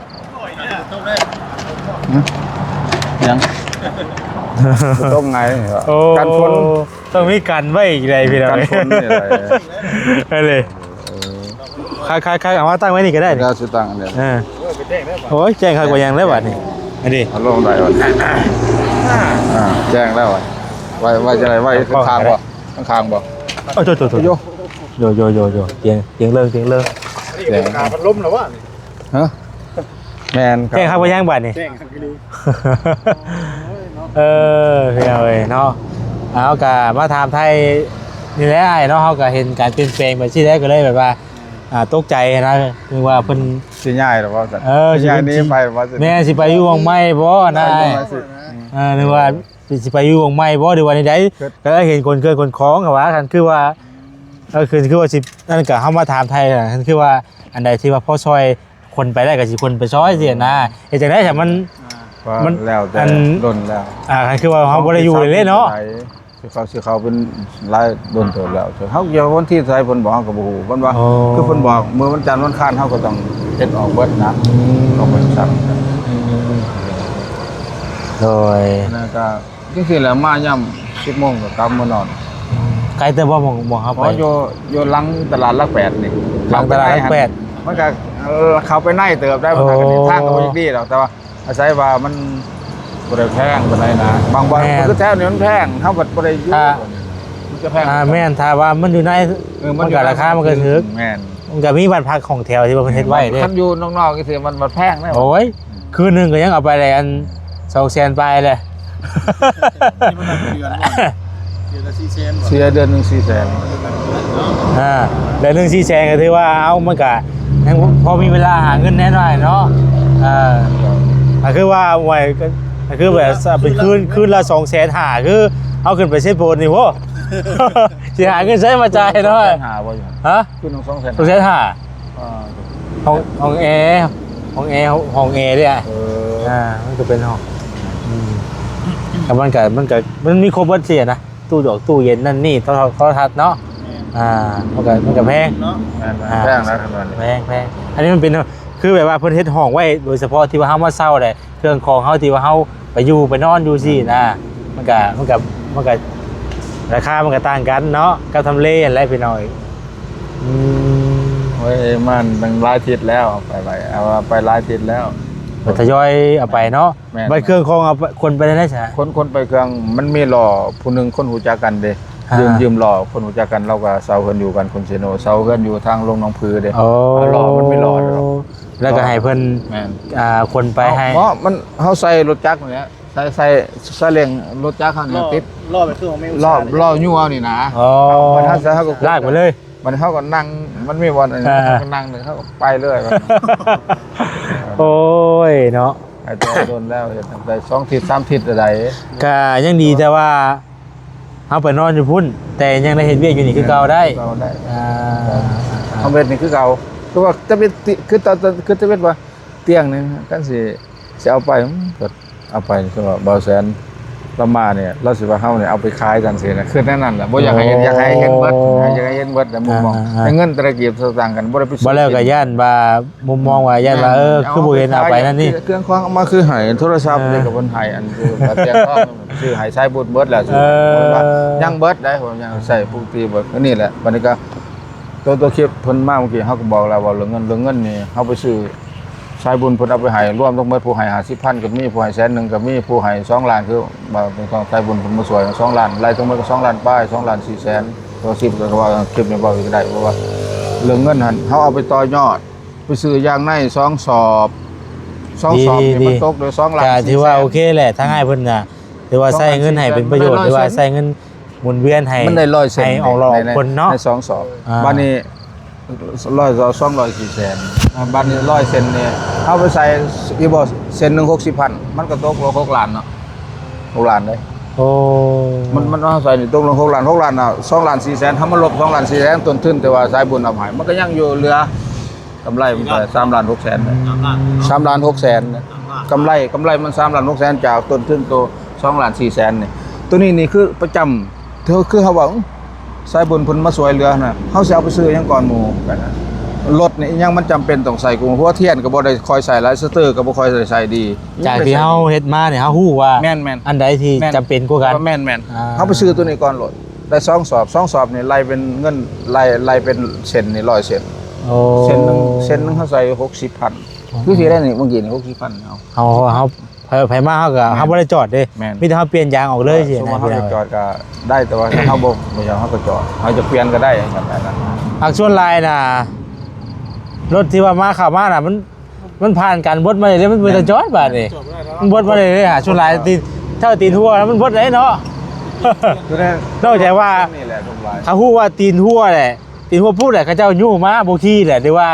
ຫຍັງ ບໍ່ຕົກໄງ ໂອ້ ກັນຝົນ ຕ້ອງມີກັນໄວ້ອີກໃດພີ່ນ້ອງ ກັນຝົນນີ້ແຫຼະ ເອີ ເອີ ຄັກໆໆ ເອົາມາຕັ້ງໄວ້ນີ້ກໍໄດ້ນີ້ ດຽວຊິຕັ້ງອັນນີ້ ເອີ ໂອ້ຍ ແຈ້ງຄັກກວ່າຫຍັງແລ້ວບັດນີ້ ອັນນີ້ ເອົາລົງໄດ້ບັດນີ້ ອ່າ ແຈ້ງແລ້ວບັດ ໄວ້ ໄວ້ຈັ່ງໃດ ໄວ້ຂ້າງໆບໍ່ ຂ້າງໆບໍ່ ໂອ້ ໂຕໆໆ ໂຢ ໂຢໆໆ ຕຽງ ຕຽງເລີງ ຕຽງເລີງ ຕຽງ ຂາພັດລົມແລ້ວວະ ຮະ ແມ່ນ ແຈ້ງຄັກບໍ່ຍັງບາດນີ້ ແຈ້ງຄັກອີ່ຫຼີ ເອີ ພີ່ນ້ອງເອີຍເນາະ ເຮົາກະມາຖາມໄຖ່ນີ້ແຫຼະອ້າຍເນາະ ເຮົາກະເຫັນການປ່ຽນແປງແບບຊີ້ແຫຼະ ກໍເລີຍແບບວ່າ ອ່າ ຕົກໃຈນະ ນຶກວ່າເພິ່ນຊິຍ້າຍແລ້ວບໍ່ຊັ້ນ ເອີ ຊິຍ້າຍໜີໄປບໍ່ຊັ້ນ ແມ່ນ ຊິໄປຢູ່ໝ່ອງໃໝ່ບໍ່ນະ ເອີ ນຶກວ່າ ຊິໄປຢູ່ໝ່ອງໃໝ່ບໍ່ ຫຼືວ່າແນວໃດ ກໍເຫັນຂົນເຄື່ອນຂົນຂອງ ເຂົາວ່າ ຄັນຄືວ່າ ເອີ ຄື ຄືວ່າຊິ ນັ້ນກໍເຮົາມາຖາມໄຖ່ ຄັນຄືວ່າ ອັນໃດທີ່ວ່າພໍຊ່ອຍ ຄົນໄປໄດ້ກໍຊິຄົນໄປຊ່ອຍຊີ້ນະ. ເຮັດຈັ່ງໃດຊະ ມັນ ກໍ ມັນ ແລ້ວແຕ່ ອັນ ດົນແລ້ວ ອ່າ ຄືວ່າເຮົາບໍ່ໄດ້ຢູ່ເລີຍເນາະ ຊິເຂົ້າ ຊິເຂົ້າເປັນຫຼາຍດົນເຕີບແລ້ວ. ເຮົາຈະວັນທີເທົ່າໃດເພິ່ນບອກ ເຮົາກໍບໍ່ຮູ້. ເພິ່ນວ່າ ອໍ ຄືເພິ່ນບອກ ມື້ວັນຈັນວັນຄານເຮົາກໍຕ້ອງເຮັດອອກເບິດນະ ອືມ ຕ້ອງໄປສັ່ງ. ໂດຍ ແລ້ວກໍ ຈັ່ງຊີ້ແຫຼະ ມາຍາມສິບໂມງກໍກັບມານອນ. ໄກເຕີບບໍ່ ໝ່ອງ ໝ່ອງເຮົາໄປ? ອໍ ຢູ່ ຢູ່ຫຼັງຕະຫຼາດຫຼັກແປດນີ້ ຫຼັງຕະຫຼາດຫຼັກແປດ. ມັນກໍ ເອີ ເຂົ້າໄປໃນເຕີບໄດ໋. ໂອ້ ມັນກໍ ທາງກໍບໍ່ຢາກດີດອກ ແຕ່ວ່າອາໄສວ່າມັນບໍ່ໄດ້ແພງປານໃດນະ. ບາງບ່ອນ ແມ່ນ ຄືແຖວນີ້ມັນແພງ ເຮົາກໍບໍ່ໄດ້ຢູ່ ຖ້າ ມັນຈະແພງ ອ່າ ແມ່ນ ຖ້າວ່າມັນຢູ່ໃນ ເອີ ມັນ ມັນກໍ ຢູ່ໃນ ລາຄາມັນກໍຖືກ. ແມ່ນ. ມັນກໍມີບ້ານພັກຫ້ອງແຖວທີ່ວ່າເພິ່ນເຮັດໄວ້ເດ້. ຄັນຢູ່ນອກໆ ຈັ່ງຊີ້ມັນ ມັນແພງເດ້. ໂອ້ຍ ຄືນໜຶ່ງກໍຍັງເອົາໄປໄດ້ອັນ ສອງແສນປາຍແຫຼະ. ເດືອນລະສີ່ແສນບໍ່? ເສຍເດືອນໜຶ່ງສີ່ແສນ. ອ່າ ເດືອນໜຶ່ງສີ່ແສນກໍຖືວ່າ ເອົາ ມັນກໍຍັງພໍມີເວລາຫາເງິນແດ່ໜ້ອຍເນາະ. ເອີ ກໍຄືວ່າ ໂອ້ຍ ກໍ ກໍຄືແບບເປັນຄືນ ຄືນລະສອງແສນຫ້າ ຄືເຮົາຂຶ້ນໄປເຊໂປນນີ້ ໂຫ ຊິຫາເງິນໃສມາຈ່າຍເນາະ? ສອງແສນຫ້າບໍ່ຢູ່? ຮະ? ຄືນໜຶ່ງສອງແສນຫ້າ ສອງແສນຫ້າ. ອ່າ ຫ້ອງ ຫ້ອງແອ ຫ້ອງແອ ຫ້ອງແອເດ້. ເອີ ອ່າ ມັນກໍເປັນຫ້ອງ ອືມ ແຕ່ມັນກໍ ມັນກໍ ມັນມີຄົບເບິດຊີ້ນະ ຕູ້ດອກ ຕູ້ເຢັນ ນັ້ນນີ້ ໂທລະ ໂທລະທັດເນາະ. ແມ່ນ. ອ່າ ມັນກໍ ມັນກໍແພງເນາະ. ແມ່ນ ອ່າ ແພງນະ ແພງ ແພງ. ອັນນີ້ມັນເປັນ ຄືແບບວ່າເພິ່ນເຮັດຫ້ອງໄວ້ໂດຍສະເພາະທີ່ວ່າເຮົາມາເຊົ່າແຫຼະ ເຄື່ອງຂອງເຮົາທີ່ວ່າເຮົາໄປຢູ່ໄປນອນຢູ່ຊີ້ນະ ມັນກະ ມັນກະ ມັນກະ ລາຄາມັນກະຕ່າງກັນເນາະ ກັບທຳເລຫັ້ນແຫຼະພີ່ນ້ອງ. ອືມ ໂອ້ຍ ມາຕັ້ງຫຼາຍທິດແລ້ວ ໄປ ໄປ ເອົາ ໄປຫຼາຍທິດແລ້ວ ກໍທະຍອຍເອົາໄປເນາະ. ແມ່ນ. ບັດເຄື່ອງຂອງເອົາໄປ ຂົນໄປແນວໃດຊະ? ຂົນ ຂົນໄປເຄື່ອງ ມັນມີລໍ້ ຜູ້ໜຶ່ງຄົນຮູ້ຈັກກັນເດ້ ຢືມ ຢືມລໍ້ຄົນຮູ້ຈັກກັນ ລາວກໍເຊົ່າເຮືອນຢູ່ກັນຄົນເຊໂນ ເຊົ່າເຮືອນຢູ່ທາງລົງໜອງຜືເດ້. ອໍ ເອົາລໍ້ ມັນມີລໍ້ ແລ້ວກໍໃຫ້ເພິ່ນ ແມ່ນ ອ່າ ຂົນໄປໃຫ້ ເພາະມັນ ເຮົາໃສ່ລົດຈັກນີ້ແຫຼະ ໃສ່ ໃສ່ ໃສ່ເລັ່ງລົດຈັກເຮົານີ້ຕິດ ລໍ້ ລໍ້ແມ່ນຄືຂອງແມ່ອຸດສາ ລໍ້ຍົວນີ້ນະ. ອໍ ເພິ່ນເຮົາໃສ່ ເຮົາກໍ ລາກໄປເລີຍ ບັດເຮົາກໍນັ່ງ ມັນມີບ່ອນ ເອີ ເຮົາກໍນັ່ງ ເຮົາກໍໄປເລີຍ. ໂອ້ຍເນາະ ໄປແຕ່ດົນແລ້ວ ເຮັດໄດ້ສອງທິດສາມທິດໃດ. ກະຍັງດີແຕ່ວ່າ ເຮົາໄປນອນຢູ່ພຸ້ນ ແຕ່ຍັງໄດ້ເຮັດວຽກຢູ່ນີ້ຄືເກົ່າໄດ້ ຄືເກົ່າໄດ້. ອ່າ ເຮົາເຮັດນີ້ຄືເກົ່າ ຄືວ່າຈະເປັນ ຄືຕອນ ຄືຈະເປັນວ່າຕຽງນີ້ ຄັນຊິ ຊິເອົາໄປ ກໍເອົາໄປ ຄືວ່າບ່າວແສນລາວມານີ້ ລາວຊິວ່າເຮົານີ້ເອົາໄປຂາຍຈັ່ງຊີ້ນະ ຄືແນວນັ້ນແຫຼະ. ບໍ່ຢາກໃຫ້ ໂອ້ ຢາກໃຫ້ເຫັນເບິດ ຢາກໃຫ້ເຫັນເບິດແຫຼະ ມຸມມອງ ອ່າ ແຕ່ເງິນແຕ່ລະກີບສະຕາງກັນ ບໍ່ໄດ້ໄປ ບໍ່ແລ້ວກໍຢ້ານວ່າ ມຸມມອງວ່າຢ້ານວ່າ ອືມ ເອີ ຄືບໍ່ເຫັນເອົາໄປນັ້ນນີ້ ເຄື່ອງຂອງເອົາມາຄືໃຫ້ ໂທລະສັບ ເອີ ນີ້ກໍເພິ່ນໃຫ້ ອັນຄືວ່າຕຽງ ຊື້ໃຫ້ສາຍບຸນເບິດແລ້ວ ເອີ ເພິ່ນວ່າຍັງເບິດໄດ໋ ເພິ່ນຍັງໃຊ້ປົກກະຕິເບິດ. ອັນນີ້ແຫຼະ ບັດນີ້ກໍ ຕົວ ຕົວຄລິບເພິ່ນມາເມື່ອກີ້ ເຮົາກໍບອກແລ້ວວ່າເລື່ອງເງິນ ເລື່ອງເງິນນີ້ ເຮົາໄປຊື້ສາຍບຸນ ເພິ່ນເອົາໄປໃຫ້ ລວມທັງໝົດ ຜູ້ໃຫ້ຫ້າສິບພັນກໍມີ ຜູ້ໃຫ້ແສນໜຶ່ງກໍມີ ຜູ້ໃຫ້ສອງລ້ານ ຄືວ່າເປັນຂອງສາຍບຸນເພິ່ນມາຊ່ວຍສອງລ້ານ ໄລ່ທັງໝົດກໍສອງລ້ານປາຍ ສອງລ້ານສີ່ແສນ ຕົວຄລິບກໍວ່າ ຄລິບນີ້ເວົ້າອີກກໍໄດ້ ເພາະວ່າເລື່ອງເງິນຫັ້ນ ເຮົາເອົາໄປຕໍ່ຍອດ ໄປຊື້ຢາງໃນສອງສອບ ສອງສອບນີ້ ດີໆ ມັນຕົກໂດຍສອງລ້ານ ກໍຖືວ່າ ສີ່ແສນ ໂອເຄແຫຼະ ທາງອ້າຍເພິ່ນນະ ຖືວ່າໃຊ້ເງິນໃຫ້ເປັນປະໂຫຍດ ສອງລ້ານສີ່ແສນ ຫຼືວ່າໃຊ້ເງິນໝູນວຽນໃຫ້ ມັນໄດ້ຮ້ອຍເຊັນ ໃຫ້ອອກຫຼອກ ໃນ ຄົນເນາະ ໃນສອງສອບ. ອ່າ ບາດນີ້ ຮ້ອຍ ສອງຮ້ອຍສີ່ແສນ ອ່າ ບາດນີ້ຮ້ອຍເຊັນນີ້ ເຮົາໄປໃສ່ອີກບໍ່ ເຊັນໜຶ່ງຫົກສິບພັນ ມັນກໍຕົກລົງຫົກລ້ານເນາະ ຫົກລ້ານເດ້. ໂອ້ ມັນ ມັນເອົາໃສ່ນີ້ຕົກລົງຫົກລ້ານ ຫົກລ້ານນະ ສອງລ້ານສີ່ແສນ ເຮົາມາລົບສອງລ້ານສີ່ແສນຕົ້ນທຶນ ແຕ່ວ່າສາຍບຸນເອົາໃຫ້ ມັນກໍຍັງຢູ່ເຫຼືອ ກຳໄລມັນກໍສາມລ້ານຫົກແສນ ອືມ ສາມລ້ານຫົກແສນ ກຳໄລ ກຳໄລມັນສາມລ້ານຫົກແສນ ຈາກຕົ້ນທຶນໂຕສອງລ້ານສີ່ແສນນີ້ ໂຕນີ້ນີ້ຄືປະຈຳ ຄື ຄືເຮົາເວົ້າ ສາຍບຸນເພິ່ນມາຊ່ວຍເຫຼືອນະ ເຮົາຊິເອົາໄປຊື້ຫຍັງກ່ອນໝູ່ ລົດນີ້ອີຫຍັງມັນຈຳເປັນຕ້ອງໃຊ້ ກູຫົວທຽນກໍບໍ່ໄດ້ຄ່ອຍໃຊ້ຫຼາຍ ສະເຕີກໍບໍ່ຄ່ອຍໄດ້ໃຊ້ດີ ຈາກທີ່ເຮົາເຮັດມານີ້ ເຮົາຮູ້ວ່າ ແມ່ນໆ ອັນໃດທີ່ ແມ່ນ ຈຳເປັນກວ່າກັນ ແມ່ນໆ ອ່າ ເຮົາໄປຊື້ໂຕນີ້ກ່ອນໂລດ ໄດ້ສອງສອບ ສອງສອບນີ້ໄລ່ເປັນເງິນ ໄລ່ ໄລ່ເປັນເຊັນນີ້ ຮ້ອຍເຊັນ ໂອ້ ເຊັນໜຶ່ງ ເຊັນໜຶ່ງເຮົາໃສ່ຫົກສິບພັນ ອໍ ຄືຊິໄດ້ນີ້ ເມື່ອກີ້ນີ້ຫົກສິບພັນ ເຮົາ ເຮົາ ເຮົາ ໃຜ ໃຜມາເຮົາກໍ ແມ່ນ ເຮົາບໍ່ໄດ້ຈອດເດ້ ແມ່ນ ມີແຕ່ເຮົາປ່ຽນຢາງອອກເລີຍ ເອີ ຊິ ສົມມຸດວ່າເຮົາຈະຈອດກໍໄດ້ ແຕ່ວ່າຖ້າເຮົາບໍ່ ບໍ່ຢາກເຮົາກໍຈອດ ເຮົາຈະປ່ຽນກໍໄດ້ ອັນນັ້ນນະ ອັກສ່ວນຫຼາຍນະ ລົດທີ່ວ່າມາ ເຂົ້າມານະ ມັນ ມັນຜ່ານການບົດມາເລີຍເດ້ ມັນບໍ່ໄດ້ຈອດບາດນີ້ ມັນບົດມາເລີຍເດ້ ຫາສ່ວນຫຼາຍຕີນ ເຈົ້າຕີນຫົວແລ້ວມັນບົດໄດ້ເນາະ ນອກຈາກວ່າ ນີ້ແຫຼະ ເຂົາຮູ້ວ່າຕີນຫົວແຫຼະ ຕີນຫົວປຸບແຫຼະ ເຂົາເຈົ້າຍູ້ມາບໍ່ຂີ່ແຫຼະ ຫຼືວ່າ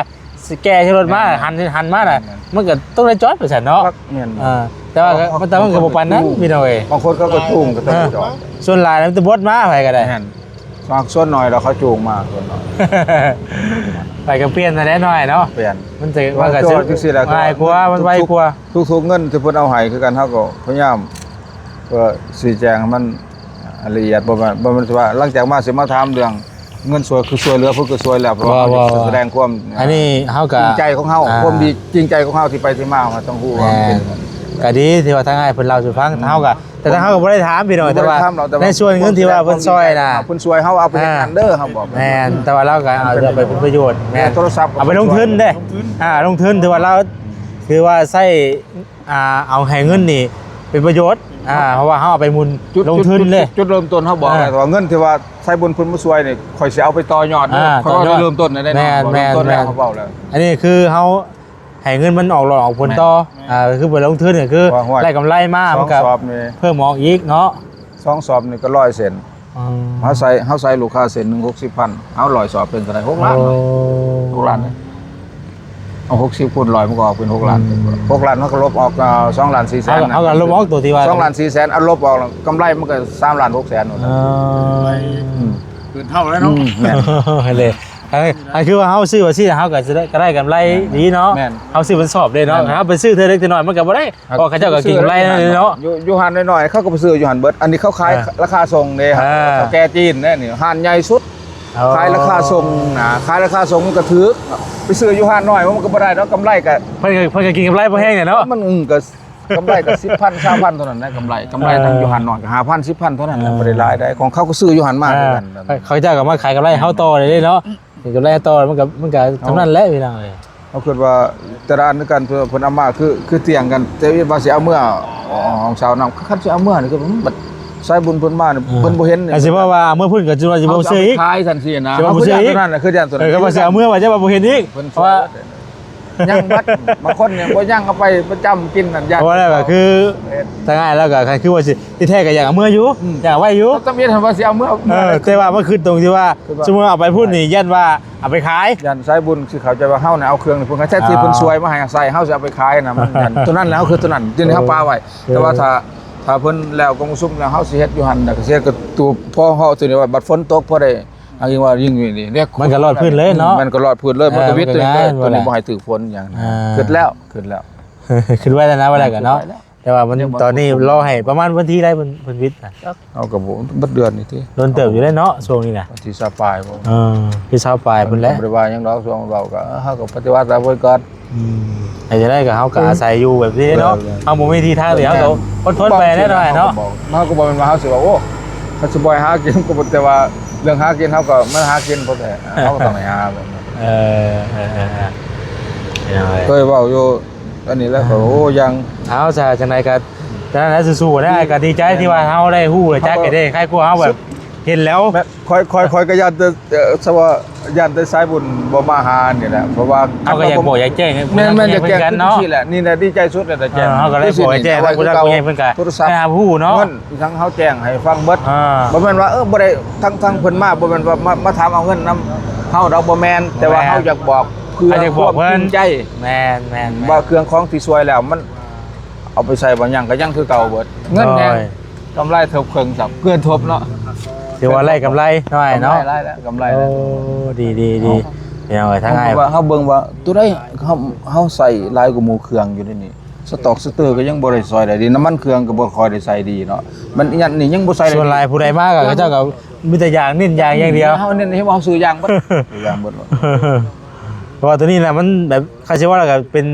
ຊິແກ່ໃສ່ລົດມາ ແມ່ນ ຫັນ ຫັນມານະ ແມ່ນ ມັນກໍຕ້ອງໄດ້ຈອດໄປຊັ້ນເນາະ ແມ່ນ ເອີ ແຕ່ວ່າ ເພາະ ແຕ່ມັນກໍບໍ່ປານນັ້ນ ເພາະ ພີ່ນ້ອງເອີຍ ບາງຄົນເຂົາກໍຈູງກໍຕ້ອງ ເອີ ຈອດ ສ່ວນຫຼາຍມັນຈະບົດມາ ໃຜກໍໄດ້ ແມ່ນ ມັກສ່ວນໜ້ອຍ ແລ້ວເຂົາຈູງມາສ່ວນໜ້ອຍ ໄປກໍປ່ຽນນັ້ນແຫຼະໜ້ອຍເນາະ ປ່ຽນ ມັນຈະ ມັນກໍ ວ່າ ຈະ ຈັ່ງຊີ້ແຫຼະ ງ່າຍກວ່າ ມັນໄວກວ່າ ທຸກໆເງິນທີ່ເພິ່ນເອົາໃຫ້ຄືກັນ ເຮົາກໍພະຍາຍາມ ເພື່ອຊີ້ແຈງໃຫ້ມັນລະອຽດ ບໍ່ແມ່ນ ບໍ່ແມ່ນວ່າຫຼັງຈາກມາຊິມາຖາມເລື່ອງເງິນຊ່ວຍ ຄືຊ່ວຍເຫຼືອ ເພິ່ນກໍຊ່ວຍແລ້ວ ເພາະວ່າເຮົາ ບໍ່ ບໍ່ ຈະສະແດງຄວາມ ອັນນີ້ເຮົາກໍ ຈິງໃຈຂອງເຮົາ ອ່າ ຄວາມດີຈິງໃຈຂອງເຮົາທີ່ໄປທີ່ມາ ເຮົາຕ້ອງຮູ້ວ່າມັນເປັນ ແມ່ນ ກໍດີທີ່ວ່າທາງອ້າຍເພິ່ນເຮົາສູ່ຟັງ ເຮົາກໍ ແຕ່ທາງເຮົາກໍບໍ່ໄດ້ຖາມພີ່ນ້ອງ ແຕ່ວ່າ ບໍ່ໄດ້ຖາມດອກ ແຕ່ວ່າ ໃນສ່ວນເງິນທີ່ວ່າເພິ່ນຊ່ອຍນະ ເພິ່ນຊ່ວຍເຮົາເອົາໄປເຮັດ ອ່າ ງານເດີ ເຮົາບອກ ແມ່ນ ແຕ່ວ່າລາວກໍເອົາໄປເປັນປະໂຫຍດ ແມ່ນ ໂທລະສັບ ເອົາໄປລົງທຶນເດ້ ອ່າ ລົງທຶນ ຖືວ່າລາວ ຄືວ່າໃຊ້ ອ່າ ເອົາໃຫ້ເງິນນີ້ເປັນປະໂຫຍດ ອ່າ ເພາະວ່າເຮົາເອົາໄປໝູນ ຈຸດ ລົງທຶນເລີຍ ຈຸດເລີ່ມຕົ້ນເຮົາບອກ ອ່າ ແລ້ວວ່າເງິນທີ່ວ່າໄຊບຸນເພິ່ນມາຊ່ວຍນີ້ ຂ້ອຍຊິເອົາໄປຕໍ່ຍອດເດີ ອ່າ ຂ້ອຍເວົ້າ ຕໍ່ຍອດ ເລີ່ມຕົ້ນໄດ້ ແມ່ນ ເນາະ ເລີ່ມຕົ້ນແລ້ວ ແມ່ນ ເຮົາເວົ້າແລ້ວ ອັນນີ້ຄືເຮົາ ໃຫ້ເງິນມັນອອກຫຼອດອອກຜົນຕໍ່ ແມ່ນ ອ່າ ຄືໄປລົງທຶນກໍຄື ວ່າຫ້ວຍ ໄດ້ກຳໄລມາ ສອງ ມັນກໍສອບນີ້ ເພີ່ມອອກອີກເນາະ ສອງສອບນີ້ກໍຮ້ອຍເຊັນ ອືມ ເຮົາໃສ່ ເຮົາໃສ່ລູກຄ້າເຊັນໜຶ່ງ ຫົກສິບພັນ ເຮົາຮ້ອຍສອບເປັນເທົ່າໃດ ຫົກລ້ານ ໂອ້ ຫົກລ້ານ ເອົາຫົກສິບຄູນຮ້ອຍ ມັນກໍອອກເປັນຫົກລ້ານ ອືມ ຫົກລ້ານ ເຮົາກໍລົບອອກ ເອີ ສອງລ້ານສີ່ແສນ ເຮົາກໍ ເຮົາກໍລົບອອກຕົວທີ່ວ່າ ສອງລ້ານສີ່ແສນ ເອົາລົບອອກ ກຳໄລມັນກໍສາມລ້ານຫົກແສນ ເອີ ອືມ ເກີນເທົ່າແລ້ວເນາະ ອືມ ແມ່ນ ເລີຍ ອັນ ອັນຄືວ່າເຮົາຊື້ວ່າຊີ້ ເຮົາກໍຈະໄດ້ ກໍໄດ້ກຳໄລ ແມ່ນ ດີເນາະ ແມ່ນ ເຮົາຊື້ເປັນສອບເດ້ເນາະ ແມ່ນ ເຮົາໄປຊື້ເທື່ອເລັກເທື່ອນ້ອຍ ມັນກໍບໍ່ໄດ້ ເພາະເຂົາເຈົ້າກໍເກັງກຳໄລເນາະ ຢູ່ ຢູ່ຮ້ານນ້ອຍໆ ເຂົາກໍໄປຊື້ຢູ່ຫັ້ນເບິດ ອັນນີ້ເຂົາຂາຍ ອ່າ ລາຄາສົ່ງເດ້ ອ່າ ເຖົ້າແກ່ຈີນເດ້ນີ້ ຮ້ານໃຫຍ່ສຸດ ອໍ ຂາຍລາຄາສົ່ງນະ ຂາຍລາຄາສົ່ງມັນກໍຖືກ ໄປຊື້ຢູ່ຮ້ານນ້ອຍມັນກໍບໍ່ໄດ້ດອກ ກຳໄລກໍ ເພິ່ນກໍ ເພິ່ນກໍເກັງກຳໄລພໍແຮງແຫຼະເນາະ ມັນ ອືມ ກໍ ກຳໄລກໍສິບພັນ ຊາວພັນເທົ່ານັ້ນນະ ກຳໄລ ກຳໄລ ເອີ ທັງຢູ່ຮ້ານນ້ອຍກໍຫ້າພັນ ສິບພັນເທົ່ານັ້ນນະ ເອີ ບໍ່ໄດ້ຫຼາຍໃດ ຂອງເຂົາກໍຊື້ຢູ່ຫັ້ນມາ ອ່າ ຄືກັນ ເຂົາເຈົ້າກໍມາຂາຍກຳໄລເຮົາຕໍ່ໄດ້ເນາະ ເອີ ກຳໄລຕໍ່ ມັນກໍ ມັນກໍ ເອົາ ສ່ຳນັ້ນແຫຼະພີ່ນ້ອງເອີຍ ເຮົາຄິດວ່າແຕ່ລະອັນຄືກັນ ເພິ່ນເອົາມາຄື ຄືຕຽງກັນ ແຕ່ວ່າຊິເອົາເມືອຂອງຊາວນຳ ຄັນຊິເອົາເມືອນີ້ຄືມັນບັດສາຍບຸນເພິ່ນມານີ້ ເອີ ເພິ່ນບໍ່ເຫັນນີ້ ຄັນຊິເວົ້າວ່າເອົາເມືອພຸ້ນກໍຊິວ່າຊິບໍ່ເຊື່ອອີກ ເຮົາຊິເອົາໄປຂາຍຊັ້ນຊີ້ນະ ຊິວ່າບໍ່ເຊື່ອອີກ ເຮົາຄິດຢ່າງຕົວນັ້ນ ເອີ ກໍວ່າຊິເອົາເມືອວ່າຈະວ່າບໍ່ເຫັນອີກ ເພິ່ນ ເພາະວ່າ ຍັງບັດ ບາງຄົນຍັງບໍ່ຍັງ ເອົາໄປປະຈຳກິນນັ້ນ ຢ້ານ ເພາະວ່າແລ້ວກໍຄື ເອີ ທາງອ້າຍລາວກໍຄືວ່າຊິ ທີ່ແທ້ກໍຢາກເອົາເມືອຢູ່ ອືມ ຢາກເອົາໄວ້ຢູ່ ກໍຈຳເປັນວ່າຊິເອົາເມືອ ເອີ ແຕ່ວ່າມັນຄືຕົງທີ່ວ່າ ຄືວ່າ ສົມມຸດເອົາໄປພຸ້ນນີ້ ຢ້ານວ່າເອົາໄປຂາຍ ຢ້ານສາຍບຸນຊິເຂົ້າໃຈວ່າເຮົານີ້ເອົາເຄື່ອງນີ້ ເພິ່ນກໍແທ້ທີ່ ອໍ ເພິ່ນຊ່ວຍມາໃຫ້ໃຊ້ ເຮົາຊິເອົາໄປຂາຍນະ ມັນຢ້ານ ຕົວນັ້ນແຫຼະ ເຮົາຄືຕົວນັ້ນ ຕົວນີ້ເຮົາປະໄວ້ ໂອ້ ແຕ່ວ່າຖ້າ ຖ້າເພິ່ນແລ້ວກອງປະຊຸມແລ້ວ ເຮົາຊິເຮັດຢູ່ຫັ້ນ ແລ້ວກໍຊິເຮັດກໍຕົວ ພໍເຮົາເອົາຕົວນີ້ໄວ້ ບັດຝົນຕົກພໍໄດ້ ອັນນີ້ວ່າຍິ່ງຢູ່ນີ້ ມັນກໍລອດພື້ນເລີຍເນາະ ມັນກໍລອດພື້ນເລີຍ ມັນກໍວິດຕົວນີ້ເລີຍ ເອີ ຕົວນີ້ບໍ່ໃຫ້ຖືກຝົນຫຍັງ ອ່າ ຄິດແລ້ວ ຄິດແລ້ວ ຄິດໄວ້ແລ້ວນະ ວ່າແລ້ວກໍເນາະ ແຕ່ວ່າມັນ ຕອນນີ້ລໍໃຫ້ປະມານວັນທີໃດເພິ່ນ ເພິ່ນວິດນະ ເຮົາກໍບໍ່ ເບິດເດືອນນີ້ຕິ ດົນເຕີບຢູ່ເດ້ເນາະ ຊ່ວງນີ້ນະ ວັນທີຊາວປາຍບໍ່ ເອີ ທີຊາວປາຍພຸ້ນແຫຼະ ບໍ່ໄດ້ວ່າຫຍັງດອກ ຊ່ວງເຮົາກໍ ເຮົາກໍປະຕິບັດຕາມເພິ່ນກ່ອນ ອືມ ເຮັດຈັ່ງໃດກໍເຮົາກໍອາໄສຢູ່ແບບນີ້ເນາະ ເອີ ເຮົາບໍ່ມີທີ່ທາງເລີຍ ເຮົາກໍອົດທົນໄປແດ່ໜ້ອຍເນາະ ເຮົາກໍບໍ່ແມ່ນວ່າເຮົາຊິວ່າ ໂອ້ ເຮົາຊິບໍ່ໃຫ້ຫາກິນ ກໍບໍ່ ແຕ່ວ່າເລື່ອງຫາກິນເຮົາກໍມາຫາກິນ ເພາະແຕ່ເຮົາກໍຕ້ອງໄດ້ຫາ ເອີ ເອີ ເອີ ເອີ ເຄີຍເວົ້າຢູ່ອັນນີ້ແຫຼະ ເອີ ໂອ້ ຢ່າງ ເອົາ ຊະ ຈັ່ງໃດກໍ ຈັ່ງນັ້ນແຫຼະ ສູ້ໆນະ ກໍດີໃຈທີ່ວ່າເຮົາໄດ້ຮູ້ໄດ້ຈັກກັນເດ້ ໃຄກວ່າເຮົາແບບເຫັນແລ້ວ ຂ້ອຍ ຂ້ອຍ ຂ້ອຍກໍຢ້ານແຕ່ ເອີ ຊະວ່າຢ້ານແຕ່ສາຍບຸນບໍ່ມາຫານີ້ແຫຼະ ເພາະວ່າເຮົາກໍຢາກບອກຢາກແຈ້ງ ແມ່ນໆ ຢາກແຈ້ງຄືກັນເນາະ ຊີ້ແຫຼະ ນີ້ແຫຼະດີໃຈສຸດແຫຼະ ແຈ້ງ ເອີ ເຮົາກໍໄດ້ບອກແຈ້ງ ຜູ້ລັກຜູ້ໃຫຍ່ເພິ່ນກໍ ໂທລະສັບ ໄດ້ຮັບຮູ້ເນາະ ມັນທັງເຮົາແຈ້ງໃຫ້ຟັງເບິດ ເອີ ບໍ່ແມ່ນວ່າ ເອີ ບໍ່ໄດ້ ທັງ ທັງເພິ່ນມາ ບໍ່ແມ່ນວ່າມາ ມາຖາມເອົາເງິນນຳເຮົາດອກ ບໍ່ແມ່ນ ແຕ່ວ່າເຮົາຢາກບອກເພື່ອຄວາມຈິງໃຈ ແມ່ນໆໆ ວ່າເຄື່ອງຂອງທີ່ຊ່ວຍແລ້ວ ມັນເອົາໄປໃຊ້ບໍ່ຫຍັງກໍຍັງຄືເກົ່າເບິດ ເງິນແດ່ ໂດຍ ກຳໄລທົບເຄິ່ງຊ້ຳ ເກີນທົບເນາະ ຖືວ່າໄດ້ກຳໄລໜ້ອຍເນາະ ກຳໄລຫຼາຍແລ້ວ ກຳໄລຫຼາຍ ໂອ້ ດີໆໆ ເອົາ ພີ່ນ້ອງເອີຍ ທາງອ້າຍ ເຮົາເບິ່ງວ່າ ເຮົາເບິ່ງວ່າຕົວໃດ ເຮົາ ເຮົາໃຊ້ຫຼາຍກວ່າໝູ່ເຄື່ອງຢູ່ໃນນີ້ ສະຕັອກສະເຕີກໍຍັງບໍ່ໄດ້ໃສ່ໄດ້ດີ ນ້ຳມັນເຄື່ອງກໍບໍ່ຄ່ອຍໄດ້ໃສ່ດີເນາະ ມັນອັນນີ້ຍັງບໍ່ໃສ່ໄດ້ດີ ສ່ວນຫຼາຍຜູ້ໃດມາກໍເຂົາເຈົ້າກໍມີແຕ່ຢາກເນັ້ນຢາກຢ່າງດຽວ ເຮົາເນັ້ນ ເຮົາເອົາຊື້ຢາງເບິດ ຊື້ຢາງເບິດ ເພາະວ່າຕົວນີ້ນະ ມັນແບບ ຄັນຊິເວົ້າແລ້ວກໍເປັນ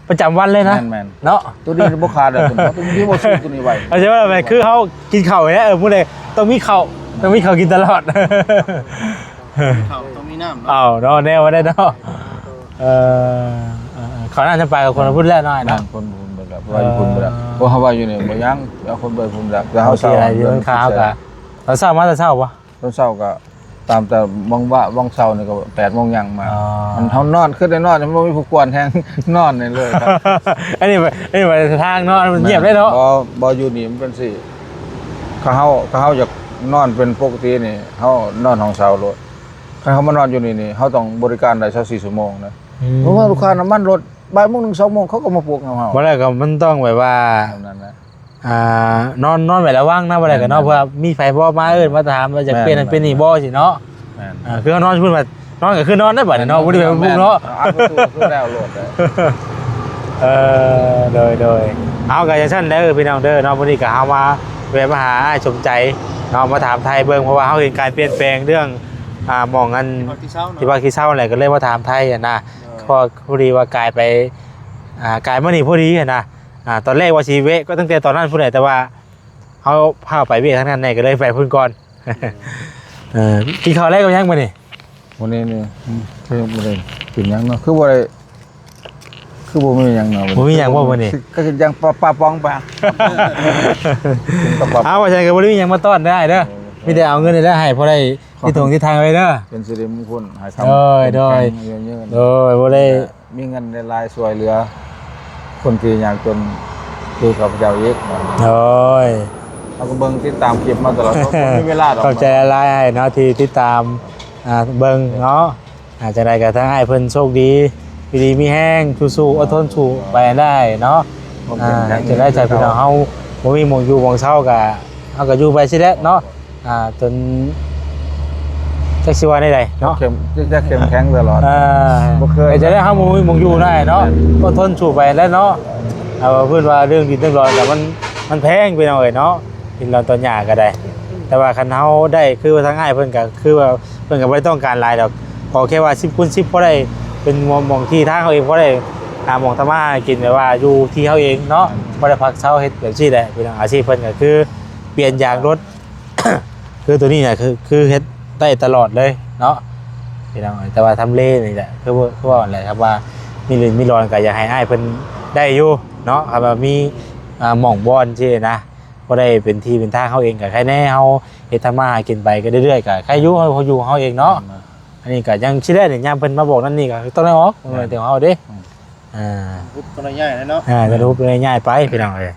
ປະຈຳວັນເລີຍນະ ແມ່ນໆ ເນາະ ຕົວນີ້ບໍ່ຂາດດອກ ຕົວນີ້ບໍ່ຊື້ຕົວນີ້ໄວ້ ເອົາໃຈວ່າແບບຄືເຮົາກິນເຂົ້ານີ້ແຫຼະ ເອີ ມື້ໃດຕ້ອງມີເຂົ້າ ຕ້ອງມີເຂົ້າກິນຕະຫຼອດ ເຂົ້າຕ້ອງມີນ້ຳເນາະ ເອົາເນາະ ແນວວ່າໄດ້ເນາະ ເອີ ເອີ ເອີ ເຂົ້ານ້ຳຈຳປາກັບຄົນພຸ້ນແລ້ວເນາະ ເນາະ ຄົນພຸ້ນເບິດແລ້ວ ເອີ ໄວ້ພຸ້ນເບິດແລ້ວ ເພາະເຮົາໄວ້ຢູ່ນີ້ບໍ່ຍັງ ເອົາຄົນໄປພຸ້ນແລ້ວ ແຕ່ເຮົາ ໂອເຄ ຊາວ ຢູ່ນຳຂາເຮົາກະ ເຮົາເຊົ້າມາແຕ່ເຊົ້າບໍ່? ຕອນເຊົ້າກໍຕາມແຕ່ວັງວະ ວັງເຊົ້ານີ້ກໍແປດໂມງຍ່າງມາ ອໍ ມັນ ເຮົານອນ ຄືໄດ້ນອນ ມັນບໍ່ມີຜູ້ກວນແຮງ ນອນນີ້ເລີຍ ອັນນີ້ ອັນນີ້ໄປທາງເນາະ ມັນງຽບເດ້ເນາະ ບໍ່ ບໍ່ ຢູ່ນີ້ມັນເປັນຊີ້ ຖ້າເຮົາ ຖ້າເຮົາຢາກນອນເປັນປົກກະຕິນີ້ ເຮົານອນຫ້ອງເຊົ່າໂລດ ຄັນເຮົາມານອນຢູ່ນີ້ນີ້ ເຮົາຕ້ອງບໍລິການໄດ້ຊາວສີ່ຊົ່ວໂມງນະ ອືມ ເພາະວ່າລູກຄ້ານ້ຳມັນລົດ ບ່າຍໂມງໜຶ່ງ ສອງໂມງ ເຂົາກໍມາປຸກນຳເຮົາ ບໍ່ແລ້ວກໍມັນຕ້ອງແບບວ່າ ແບບນັ້ນແຫຼະ ອ່າ ນອນ ນອນໄວ້ລະວັງນະ ບໍ່ໄດ້ກໍເນາະ ແມ່ນໆ ເພື່ອມີໃຜບໍ່ມາເອີ້ນມາຖາມວ່າຢາກ ແມ່ນໆ ປ່ຽນນັ້ນປ່ຽນນີ້ບໍ່ ຊິເນາະ. ແມ່ນ ອ່າ ຄືເຮົານອນ ເພິ່ນວ່ານອນກໍຄືນອນໄດ້ບັດນີ້ເນາະ ບໍ່ໄດ້ໄປບຸກເນາະ. ເອົາປະຕູຄືແລ້ວໂລດເດີ. ເອີ ໂດຍໆ ເອົາ ກໍຈັ່ງຊັ້ນເດີພີ່ນ້ອງເດີເນາະ. ມື້ນີ້ກໍເຮົາມາແວະມາຫາອ້າຍສົມໃຈເນາະ ມາຖາມໄຖ່ເບິ່ງ ເພາະວ່າເຮົາເຫັນການປ່ຽນແປງເລື່ອງ ອ່າ ໝ່ອງອັນ ທີ່ພັກທີ່ເຊົາເນາະ ທີ່ພັກທີ່ເຊົາແຫຼະ ກໍເລີຍມາຖາມໄຖ່ຫັ້ນນະ. ໂດຍ ເພາະພໍດີວ່າກາຍໄປ ອ່າ ກາຍມານີ້ພໍດີຫັ້ນນະ. ອ່າ ຕອນແລກວ່າຊິແວະ ກໍຕັ້ງແຕ່ຕອນນັ້ນພຸ້ນແຫຼະ ແຕ່ວ່າເຮົາພາໄປວຽກທາງນັ້ນແດ່ ກໍເລີຍໄປພຸ້ນກ່ອນ. ເອີ ກິນເຂົ້າແລ້ວກັບຫຍັງມື້ນີ້? ມື້ນີ້ນີ້ ອືມ ຄືບໍ່ໄດ້ກິນຫຍັງເນາະ ຄືບໍ່ໄດ້ ຄືບໍ່ມີຫຍັງເນາະ. ບໍ່ມີຫຍັງບໍ່ມື້ນີ້? ກໍກິນຫຍັງ ປາ ປາປອງໄປ. ເອົາ ວ່າຊັ້ນກໍບໍ່ໄດ້ມີຫຍັງມາຕ້ອນໄດ້ເດີ ເອີ ມີແຕ່ເອົາເງິນນີ້ແຫຼະໃຫ້ພໍໄດ້ຕິດຖົງຕິດຖັງໄວ້ເດີ ເປັນສິລິມຸງຄຸນ ໃຫ້ຄຳ ໂດຍ ໂດຍ ເງິນເງິນ ໂດຍ ບໍ່ໄດ້ ມີເງິນຫຼາຍໆ ຊ່ວຍເຫຼືອຄົນທີ່ຍາກຈົນຄືຂ້າພະເຈົ້າອີກ. ໂດຍ ເຮົາກໍເບິ່ງຕິດຕາມຄລິບມາຕະຫຼອດ ບໍ່ມີເວລາດອກ. ຂອບໃຈຫຼາຍໆ ເນາະ ທີ່ຕິດຕາມ ອ່າ ເບິ່ງເນາະ. ອ່າ ຈັ່ງໃດກໍທາງອ້າຍເພິ່ນໂຊກດີ ຢູ່ດີມີແຮງ ສູ້ໆ ອົດທົນສູ້ໄປໄດ້ເນາະ. ອ່າ ຈັ່ງໃດໃຈພີ່ນ້ອງເຮົາບໍ່ມີໝ່ອງຢູ່ໝ່ອງເຊົາ ກໍເຮົາກໍຢູ່ໄປຊີ້ແຫຼະເນາະ. ອ່າ ຈົນຈັກຊິວ່າແນວໃດເນາະ ເຂັ້ມ ຈະເຂັ້ມແຂງຕະຫຼອດ. ອ່າ ບໍ່ເຄີຍ ເຮັດຈັ່ງໃດເຮົາບໍ່ມີໝ່ອງຢູ່ໄດ້ເນາະ ກໍທົນສູ້ໄປແຫຼະເນາະ. ເອົາ ເພິ່ນວ່າເລື່ອງດິນເລື່ອງດອນກໍມັນ ມັນແພງພີ່ນ້ອງເອີຍເນາະ ດິນດອນຕອນຫຍ້າກໍໄດ້. ແຕ່ວ່າຄັນເຮົາໄດ້ຄືວ່າທາງອ້າຍເພິ່ນກໍຄືວ່າເພິ່ນກໍບໍ່ໄດ້ຕ້ອງການຫຼາຍດອກ ຂໍແຄ່ວ່າສິບຄູນສິບ ພໍໄດ້ເປັນໝ່ອງ ໝ່ອງທີ່ທາງເຮົາເອງ ພໍໄດ້ຫາໝ່ອງທຳມາຫາກິນ ແບບວ່າຢູ່ທີ່ເຮົາເອງເນາະ ບໍ່ໄດ້ພັກເຊົາເຮັດແບບຊີ້ແຫຼະພີ່ນ້ອງ. ອາຊີບເພິ່ນກໍຄືປ່ຽນຢາງລົດ ຄືໂຕນີ້ນະ ຄື ຄືເຮັດໄດ້ຕະຫຼອດເລີຍເນາະພີ່ນ້ອງ. ແຕ່ວ່າທຳເລນີ້ແຫຼະ ຄື ຄືວ່າຫັ້ນແຫຼະ ຄັນວ່າມີດິນມີດອນກໍຢາກໃຫ້ອ້າຍເພິ່ນໄດ້ຢູ່ເນາະ ຄັນວ່າມີ ອ່າ ໝ່ອງບ່ອນຊີ້ນະ ພໍໄດ້ເປັນທີ່ເປັນທາງເຮົາເອງ ກໍໃຄແນ່ ເຮົາເຮັດທຳມາຫາກິນໄປກໍເລື້ອຍໆ ກໍໃຄຢູ່ ເຮົາ ເຮົາຢູ່ເຮົາເອງເນາະ. ອັນນີ້ກໍຍັງຊິໄດ້ນີ້ ຍາມເພິ່ນມາບອກນັ້ນນີ້ ກໍຕ້ອງໄດ້ອອກ ແມ່ນ ແຕ່ເຮົາເດ້. ອ່າ ຮຸບຕົວໃຫຍ່ເນາະ ອ່າ ຈະຮຸບຕົວໃຫຍ່ໄປພີ່ນ້ອງເອີຍ.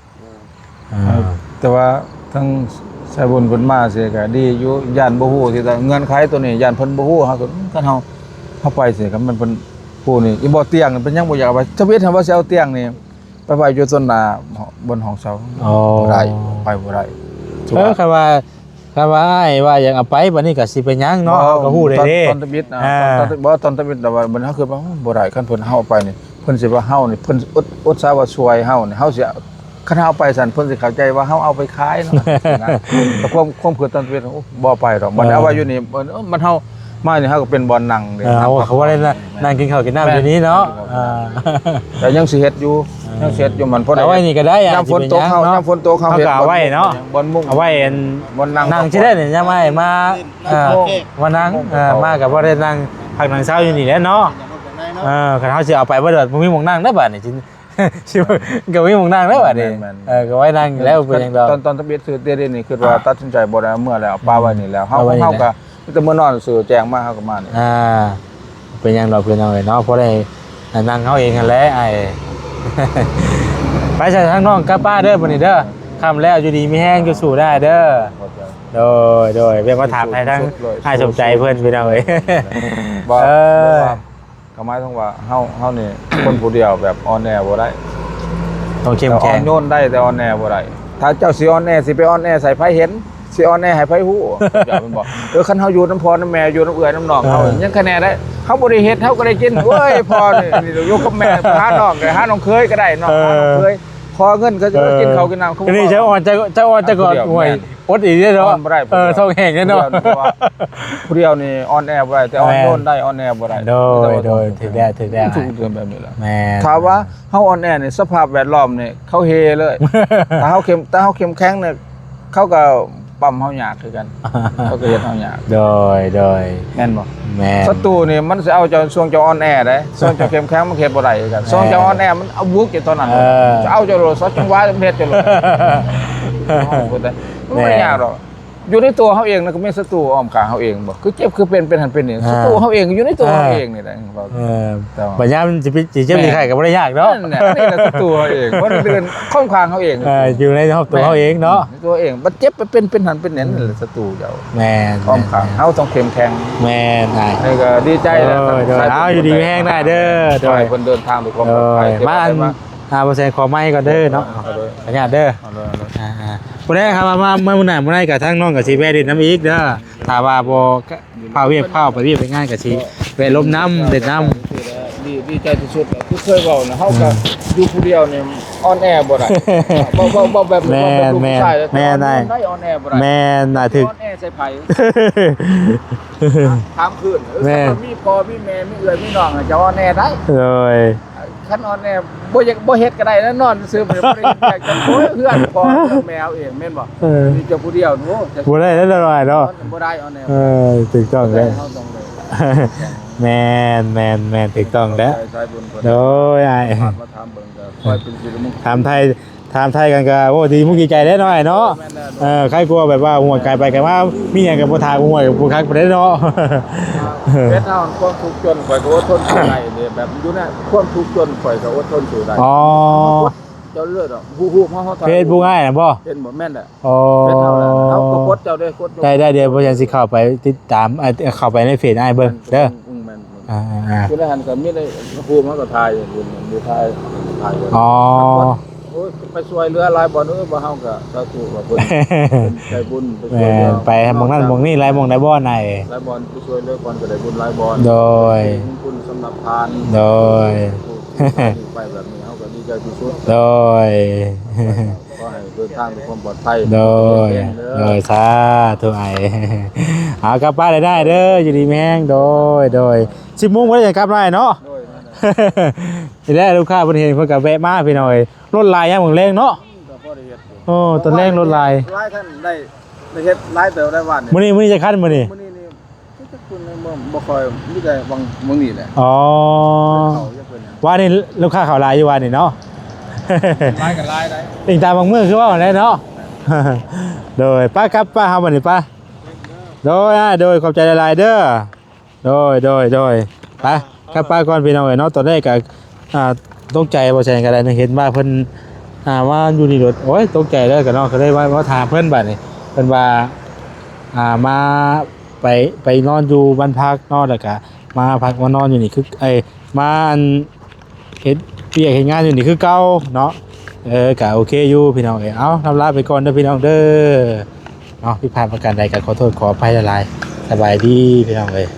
ເອີ ອ່າ ແຕ່ວ່າທາງສາຍບຸນເພິ່ນມາເສຍກໍດີຢູ່ ຢ້ານບໍ່ຮູ້ທີ່ເງື່ອນໄຂຕົວນີ້ ຢ້ານເພິ່ນບໍ່ຮູ້. ເຮົາກໍ ຄັນເຮົາ ເຮົາໄປເສຍ ຄັນມັນເພິ່ນຜູ້ນີ້ ອີບໍ່ຕຽງເປັນຫຍັງບໍ່ຢາກເອົາໄປ ທຳອິດຫັ້ນວ່າຊິເອົາຕຽງນີ້ໄປໄວ້ຢູ່ຕົ້ນໜ້າບ່ອນຫ້ອງເຊົ່າ. ອໍ ບໍ່ໄດ້ ໄປບໍ່ໄດ້. ເອີ ຄືວ່າ ຄັນວ່າ ຄັນວ່າອ້າຍວ່າຢາກເອົາໄປ ບັດນີ້ກໍຊິເປັນຫຍັງເນາະ ເຮົາກໍຮູ້ໄດ້ເດ້ ຕອນທຳອິດນະ. ອ່າ ຕອນ ບໍ່ ຕອນທຳອິດແລ້ວ ບັດນີ້ເຮົາຄິດວ່າບໍ່ໄດ້ ຄັນເພິ່ນເຮົາເອົາໄປນີ້ ເພິ່ນຊິວ່າເຮົານີ້ ເພິ່ນອຸດ ອຸດສາຫະວ່າຊ່ວຍເຮົານີ້ ເຮົາຊິ ຄັນເຮົາເອົາໄປຊັ້ນ ເພິ່ນຊິເຂົ້າໃຈວ່າເຮົາເອົາໄປຂາຍເນາະ. ແຕ່ຄວາມ ຄວາມຄິດຕອນທຳອິດ ໂອ້ ບໍ່ໄປດອກ ບັດນີ້ເອົາໄວ້ຢູ່ນີ້ ເອີ ມັນເຮົາມານີ້ ເຮົາກໍເປັນບ່ອນນັ່ງເດ້. ເອີ ເຮົາກໍບໍ່ໄດ້ນັ່ງກິນເຂົ້າກິນນ້ຳຢູ່ນີ້ເນາະ. ອ່າ ແຕ່ຍັງຊິເຮັດຢູ່ ຍັງຊິເຮັດຢູ່ ມັນພໍໄດ້ ເອົາໄວ້ນີ້ກໍໄດ້ ຍາມຝົນຕົກເຮົາ ຍາມຝົນຕົກເຮົາ ເຮົາກໍເອົາໄວ້ເນາະ ບ່ອນມຸງ ເອົາໄວ້ອັນ ບ່ອນນັ່ງ ນັ່ງຊິໄດ້ນີ້ ຍາມອ້າຍມາ ເອີ ມານັ່ງ ເອີ ມາກໍບໍ່ໄດ້ນັ່ງພັກນັ່ງເຊົາຢູ່ນີ້ແຫຼະເນາະ. ເອີ ຄັນເຮົາຊິເອົາໄປບໍ່ໄດ້ ບໍ່ມີໝ່ອງນັ່ງເດ້ບາດນີ້ ຊິ ຊິ ກໍມີໝ່ອງນັ່ງແລ້ວບາດນີ້. ແມ່ນໆ ເອີ ກໍໄວ້ນັ່ງແລ້ວ ເປັນຫຍັງດອກ. ຕອນ ຕອນທຳອິດ ຄືດຽວນີ້ຄິດວ່າຕັດສິນໃຈບໍ່ໄດ້ ເອົາເມືອແລ້ວ ເອົາປະໄວ້ນີ້ແລ້ວ ເຮົາ ເຮົາກໍມີແຕ່ມື້ນອນຊື່ ແຈ້ງມາເຮົາກໍມານີ້. ອ່າ ເປັນຫຍັງດອກພີ່ນ້ອງເອີຍເນາະ ພໍໄດ້ນັ່ງເຮົາເອງຫັ້ນແຫຼະອ້າຍ. ໄປຊະ ທາງນ້ອງກັບປ້າເດີ ບັດນີ້ເດີ. ຄ່ຳແລ້ວ ຢູ່ດີມີແຮງ ສູ້ໆ ໄດ້ເດີ. ໂດຍ ໂດຍ ແວະມາຖາມໄຖ່ທາງອ້າຍສົມໃຈເພິ່ນ ພີ່ນ້ອງເອີຍ. ເອີ ກໍໝາຍເຖິງວ່າເຮົາ ເຮົານີ້ຄົນຜູ້ດຽວແບບອ່ອນແອບໍ່ໄດ້ ຕ້ອງເຂັ້ມແຂງ ອ່ອນໂຍນໄດ້ ແຕ່ອ່ອນແອບໍ່ໄດ້. ຖ້າເຈົ້າຊິອ່ອນແອ ຊິໄປອ່ອນແອໃສ່ໃຜເຫັນ ຊິອ່ອນແອໃຫ້ໃຜຮູ້ ເຈົ້າແມ່ນບໍ່? ເອີ ຄັນເຮົາຢູ່ນຳພໍ່ນຳແມ່ ຢູ່ນຳເອື້ອຍນຳນ້ອງເຮົາ ເອີ ຍັງຄະແນໄດ້ ເຮົາບໍ່ໄດ້ເຮັດ ເຮົາກໍໄດ້ກິນ. ໂອ້ຍ ພໍ່ນີ້ຢູ່ກັບແມ່ ຫານ້ອງກໍຫານ້ອງເຂີຍກໍໄດ້ເນາະ ເອີ ຫານ້ອງເຂີຍ ຂໍເງິນເຂົາ ເອີ ກິນເຂົ້າກິນນ້ຳ. ນີ້ເຈົ້າອ່ອນ ເຈົ້າ ເຈົ້າອ່ອນ ເຈົ້າກໍ ອ່ອນ ໂອ້ຍ ແມ່ນ ອົດອີກເດ້ເນາະ. ອ່ອນບໍ່ໄດ້ ເອີ ທ້ອງແຫ້ງເດ້ເນາະ ເພາະວ່າຜູ້ດຽວນີ້ອ່ອນແອບໍ່ໄດ້ ແຕ່ອ່ອນໂຍນໄດ້ ອ່ອນແອບໍ່ໄດ້. ໂດຍ ໂດຍ ຖືກແລ້ວ ຖືກແລ້ວ ແມ່ນ ຖ້າວ່າເຮົາອ່ອນແອນີ້ ສະພາບແວດລ້ອມນີ້ ເຂົາເຮເລີຍ. ຖ້າເຮົາເຂັ້ມ ຖ້າເຮົາເຂັ້ມແຂງນີ້ ເຂົາກໍປ້ຳເຮົາຍາກຄືກັນ ເຂົາກໍເຮັດເຮົາຍາກ. ໂດຍ ໂດຍ ແມ່ນບໍ່? ແມ່ນ ສັດຕູນີ້ມັນຊິເອົາເຈົ້າ ຊ່ວງເຈົ້າອ່ອນແອເດ້ ຊ່ວງເຈົ້າເຂັ້ມແຂງມັນເຮັດບໍ່ໄດ້ຄືກັນ. ແມ່ນ ຊ່ວງເຈົ້າອ່ອນແອມັນເອົາບຸກເຈົ້າເທົ່ານັ້ນ ເອີ ຈະເອົາເຈົ້າໂລດ ຊອກຈັງຫວະມັນເຮັດເຈົ້າໂລດ. ມັນບໍ່ໄດ້ຍາກດອກ ຢູ່ໃນຕົວເຮົາເອງນະ ກໍມີສັດຕູອ້ອມຂ້າງເຮົາເອງບໍ່ ຄືເຈັບຄືເປັນ ເປັນຫັ້ນເປັນນີ້ ອ່າ ສັດຕູເຮົາເອງຢູ່ໃນຕົວເຮົາເອງນີ້ແຫຼະ. ເອີ ບັດຍາມຊິ ຊິເຈັບຊິໄຂ້ກໍບໍ່ໄດ້ຍາກເນາະ. ອັນນີ້ແຫຼະສັດຕູເຮົາເອງ ບໍ່ໄດ້ເດີນອ້ອມຂ້າງເຮົາເອງ. ເອີ ຢູ່ໃນຮອບຕົວເຮົາເອງເນາະ ໃນຕົວເອງ ບັດເສັບໄປເປັນ ເປັນຫັ້ນເປັນນີ້ແຫຼະສັດຕູເຈົ້າ. ແມ່ນ ອ້ອມຂ້າງເຮົາຕ້ອງເຂັ້ມແຂງ. ແມ່ນ ນີ້ກໍດີໃຈແລ້ວ ໂດຍ ເອົາ ຢູ່ດີມີແຮງໄດ້ເດີ ໂດຍ ເພິ່ນເດີນທາງດ້ວຍຄວາມປອດໄພ ມາອັນ ອ່າ ບໍ່ແຊງຂໍໄມກ່ອນເດີເນາະ ເອົາເດີ ຂໍອະນຸຍາດເດີ ເອົາເດີ ເອົາເດີ ອ່າໆ ຜູ້ໃດຫາວ່າມາ ມາມື້ໜ້າມື້ໃດກໍທາງນ້ອງກໍຊິແວະຫຼິ້ນນຳອີກເດີ ຖ້າວ່າບໍ່ ພາວຽກ ພາວໄປວຽກໄປງານກໍຊິແວະລົມນຳ ເຫຼັ້ນນຳ ດີ ດີໃຈທີ່ສຸດ ຄືເຄີຍເວົ້ານະ ເຮົາກໍ ອືມ ຢູ່ຜູ້ດຽວນີ້ອອນແອບໍ່ໄດ້ ເວົ້າ ເວົ້າ ເວົ້າແບບ ແມ່ນ ເວົ້າແບບລູກຜູ້ຊາຍ ແມ່ນ ແຕ່ອອນແອໄດ້ ອອນແອບໍ່ໄດ້ ແມ່ນນະ ຖືກ ອອນແອໃສ່ໃຜ ຖາມຄືນ ເອີ ແມ່ນ ຄັນວ່າມີພໍ່ມີແມ່ມີເອື້ອຍມີນ້ອງ ຈະອອນແອໄດ້ ໂດຍ ຄັນອອນແອບໍ່ຢາກ ບໍ່ເຮັດກໍໄດ້ນະ ນອນຊື່ໆ ບໍ່ໄດ້ເຮັດວຽກ ຈັກໂອ້ຍ ເຮືອນພໍ່ເຮືອນແມ່ເອົາເອງ ແມ່ນບໍ່? ເອີ ມີເຈົ້າຜູ້ດຽວ ໂອ້ ບໍ່ໄດ້ແລ້ວ ເຮົາບໍ່ໄດ້ ອອນແອ ເອີ ຖືກຕ້ອງແລ້ວ ເຮົາຕ້ອງໄດ້ ແມ່ນໆໆ ຖືກຕ້ອງແລ້ວ ໃຊ້ສາຍບຸນເພິ່ນ ໂດຍ ອ້າຍ ມາຖາມເບິ່ງກໍຄ່ອຍເປັນສິລິມຸງ ຖາມໄທ ຖາມໄທກັນກໍ ໂອ້ ດີມຸກດີໃຈແລ້ວເນາະ ອ້າຍເນາະ ແມ່ນແລ້ວ ເອີ ໃຄກວ່າແບບວ່າຫົວກາຍໄປກາຍມາ ມີຫຍັງກໍບໍ່ຖາມ ຫົວບໍ່ຄັກປານໃດເນາະ ເຮັດເຮົາຄວາມທຸກຈົນ ຂ້ອຍກໍອົດທົນສູ້ໄດ້ເດ້ ແບບຢູ່ໃນຄວາມທຸກຈົນ ຂ້ອຍກໍອົດທົນສູ້ໄດ້ ອໍ ເຈົ້າເລີດດອກ ຮູບເຮົາ ເຟສບຸກອ້າຍນະບໍ່? ເຫັນບໍ່? ແມ່ນແຫຼະ ອໍ ເຟສເຮົາແຫຼະ ເຮົາກໍກົດເຈົ້າເດ້ ກົດ ໄດ້ໆ ດຽວບໍ່ຫຍັງຊິເຂົ້າໄປຕິດຕາມ ເຂົ້າໄປໃນເຟສອ້າຍເບິ່ງເດີ ອືມ ແມ່ນ ອ່າໆ ຢູ່ໃນຫັ້ນກໍມີໄດ້ຮູບເຮົາກໍຖ່າຍຢູ່ ຢູ່ຖ່າຍ ຖ່າຍໄວ້ ອໍ ໂອ້ຍ ໄປຊ່ວຍເຫຼືອຫຼາຍບ່ອນ ເອີ ບໍ່ເຮົາກໍສາທຸວ່າເພິ່ນ ເພິ່ນໃຈບຸນໄປຊ່ວຍເຫຼືອ ແມ່ນ ໄປໝ່ອງນັ້ນໝ່ອງນີ້ ຫຼາຍໝ່ອງຫຼາຍບ່ອນ ຫຼາຍບ່ອນ ໄປຊ່ວຍເຫຼືອກ່ອນກໍໄດ້ບຸນຫຼາຍບ່ອນ ໂດຍ ເປັນບຸນສຳລັບທ່ານ ໂດຍ ໄປແບບນີ້ເຮົາກໍດີໃຈທີ່ສຸດ ໂດຍ ຂໍໃຫ້ເດີນທາງດ້ວຍຄວາມປອດໄພ ໂດຍ ໂດຍ ສາທຸອ້າຍ ເອົາກັບບ້ານໄດ້ເດີ ຢູ່ດີມີແຮງ ໂດຍ ໂດຍ ສິບໂມງບໍ່ໄດ້ກັບໄດ້ເນາະ ໂດຍ ນີ້ແຫຼະ ລູກຄ້າເພິ່ນເຫັນເພິ່ນກໍແວະມາພີ່ນ້ອງເອີຍ ລົດຫຼາຍຍາມແລງເນາະ ອືມ ກໍພໍໄດ້ເຮັດຢູ່ ໂອ້ ຕອນແລງລົດຫຼາຍ ຫຼາຍຄັນໄດ້ ໄດ້ເຮັດຫຼາຍເຕີບໄດ້ວານນີ້ ມື້ນີ້ ມື້ນີ້ຈັກຄັນມື້ນີ້? ມື້ນີ້ນີ້ ຈັກຄົນບໍ່ ບໍ່ຄ່ອຍ ມີແຕ່ບາງ ບາງນີ້ແຫຼະ ອໍ ເຂົາຈະເປັນຫຍັງ ວານນີ້ລູກຄ້າເຂົ້າຫຼາຍຢູ່ວານນີ້ເນາະ ຫຼາຍກໍຫຼາຍໄດ໋ ອີງຕາມບາງມື້ຄືເວົ້າແຫຼະເນາະ ໂດຍ ໄປກັບປ້າເຮົາບັດນີ້ໄປ ໂດຍ ໂດຍ ຂອບໃຈຫຼາຍໆເດີ ໂດຍ ໂດຍ ໂດຍ ໄປ ກັບປ້າກ່ອນພີ່ນ້ອງເອີຍເນາະ ຕອນແລກກໍ ອ່າ ຕົກໃຈ ບໍ່ແຊງກໍໄດ້ ເຫັນວ່າເພິ່ນ ອ່າ ມາຢູ່ນີ້ໂດດ ໂອ້ຍ ຕົກໃຈເລີຍກໍເນາະ ກໍເລີຍວ່າ ມາຖາມເພິ່ນບັດນີ້ ເພິ່ນວ່າ ອ່າ ມາ ໄປ ໄປນອນຢູ່ບ້ານພັກເນາະ ແລ້ວກະມາພັກມານອນຢູ່ນີ້ຄື ເອີຍ ມາອັນ ເຮັດວຽກເຮັດງານຢູ່ນີ້ຄືເກົ່າເນາະ ເອີ ກະໂອເຄຢູ່ພີ່ນ້ອງເອີຍ ເອົາ ລຳລາໄປກ່ອນເດີພີ່ນ້ອງເດີ ເນາະ ຜິດພາດປະການໃດກໍຂໍໂທດຂໍອະໄພຫຼາຍໆ ສະບາຍດີພີ່ນ້ອງເອີຍ.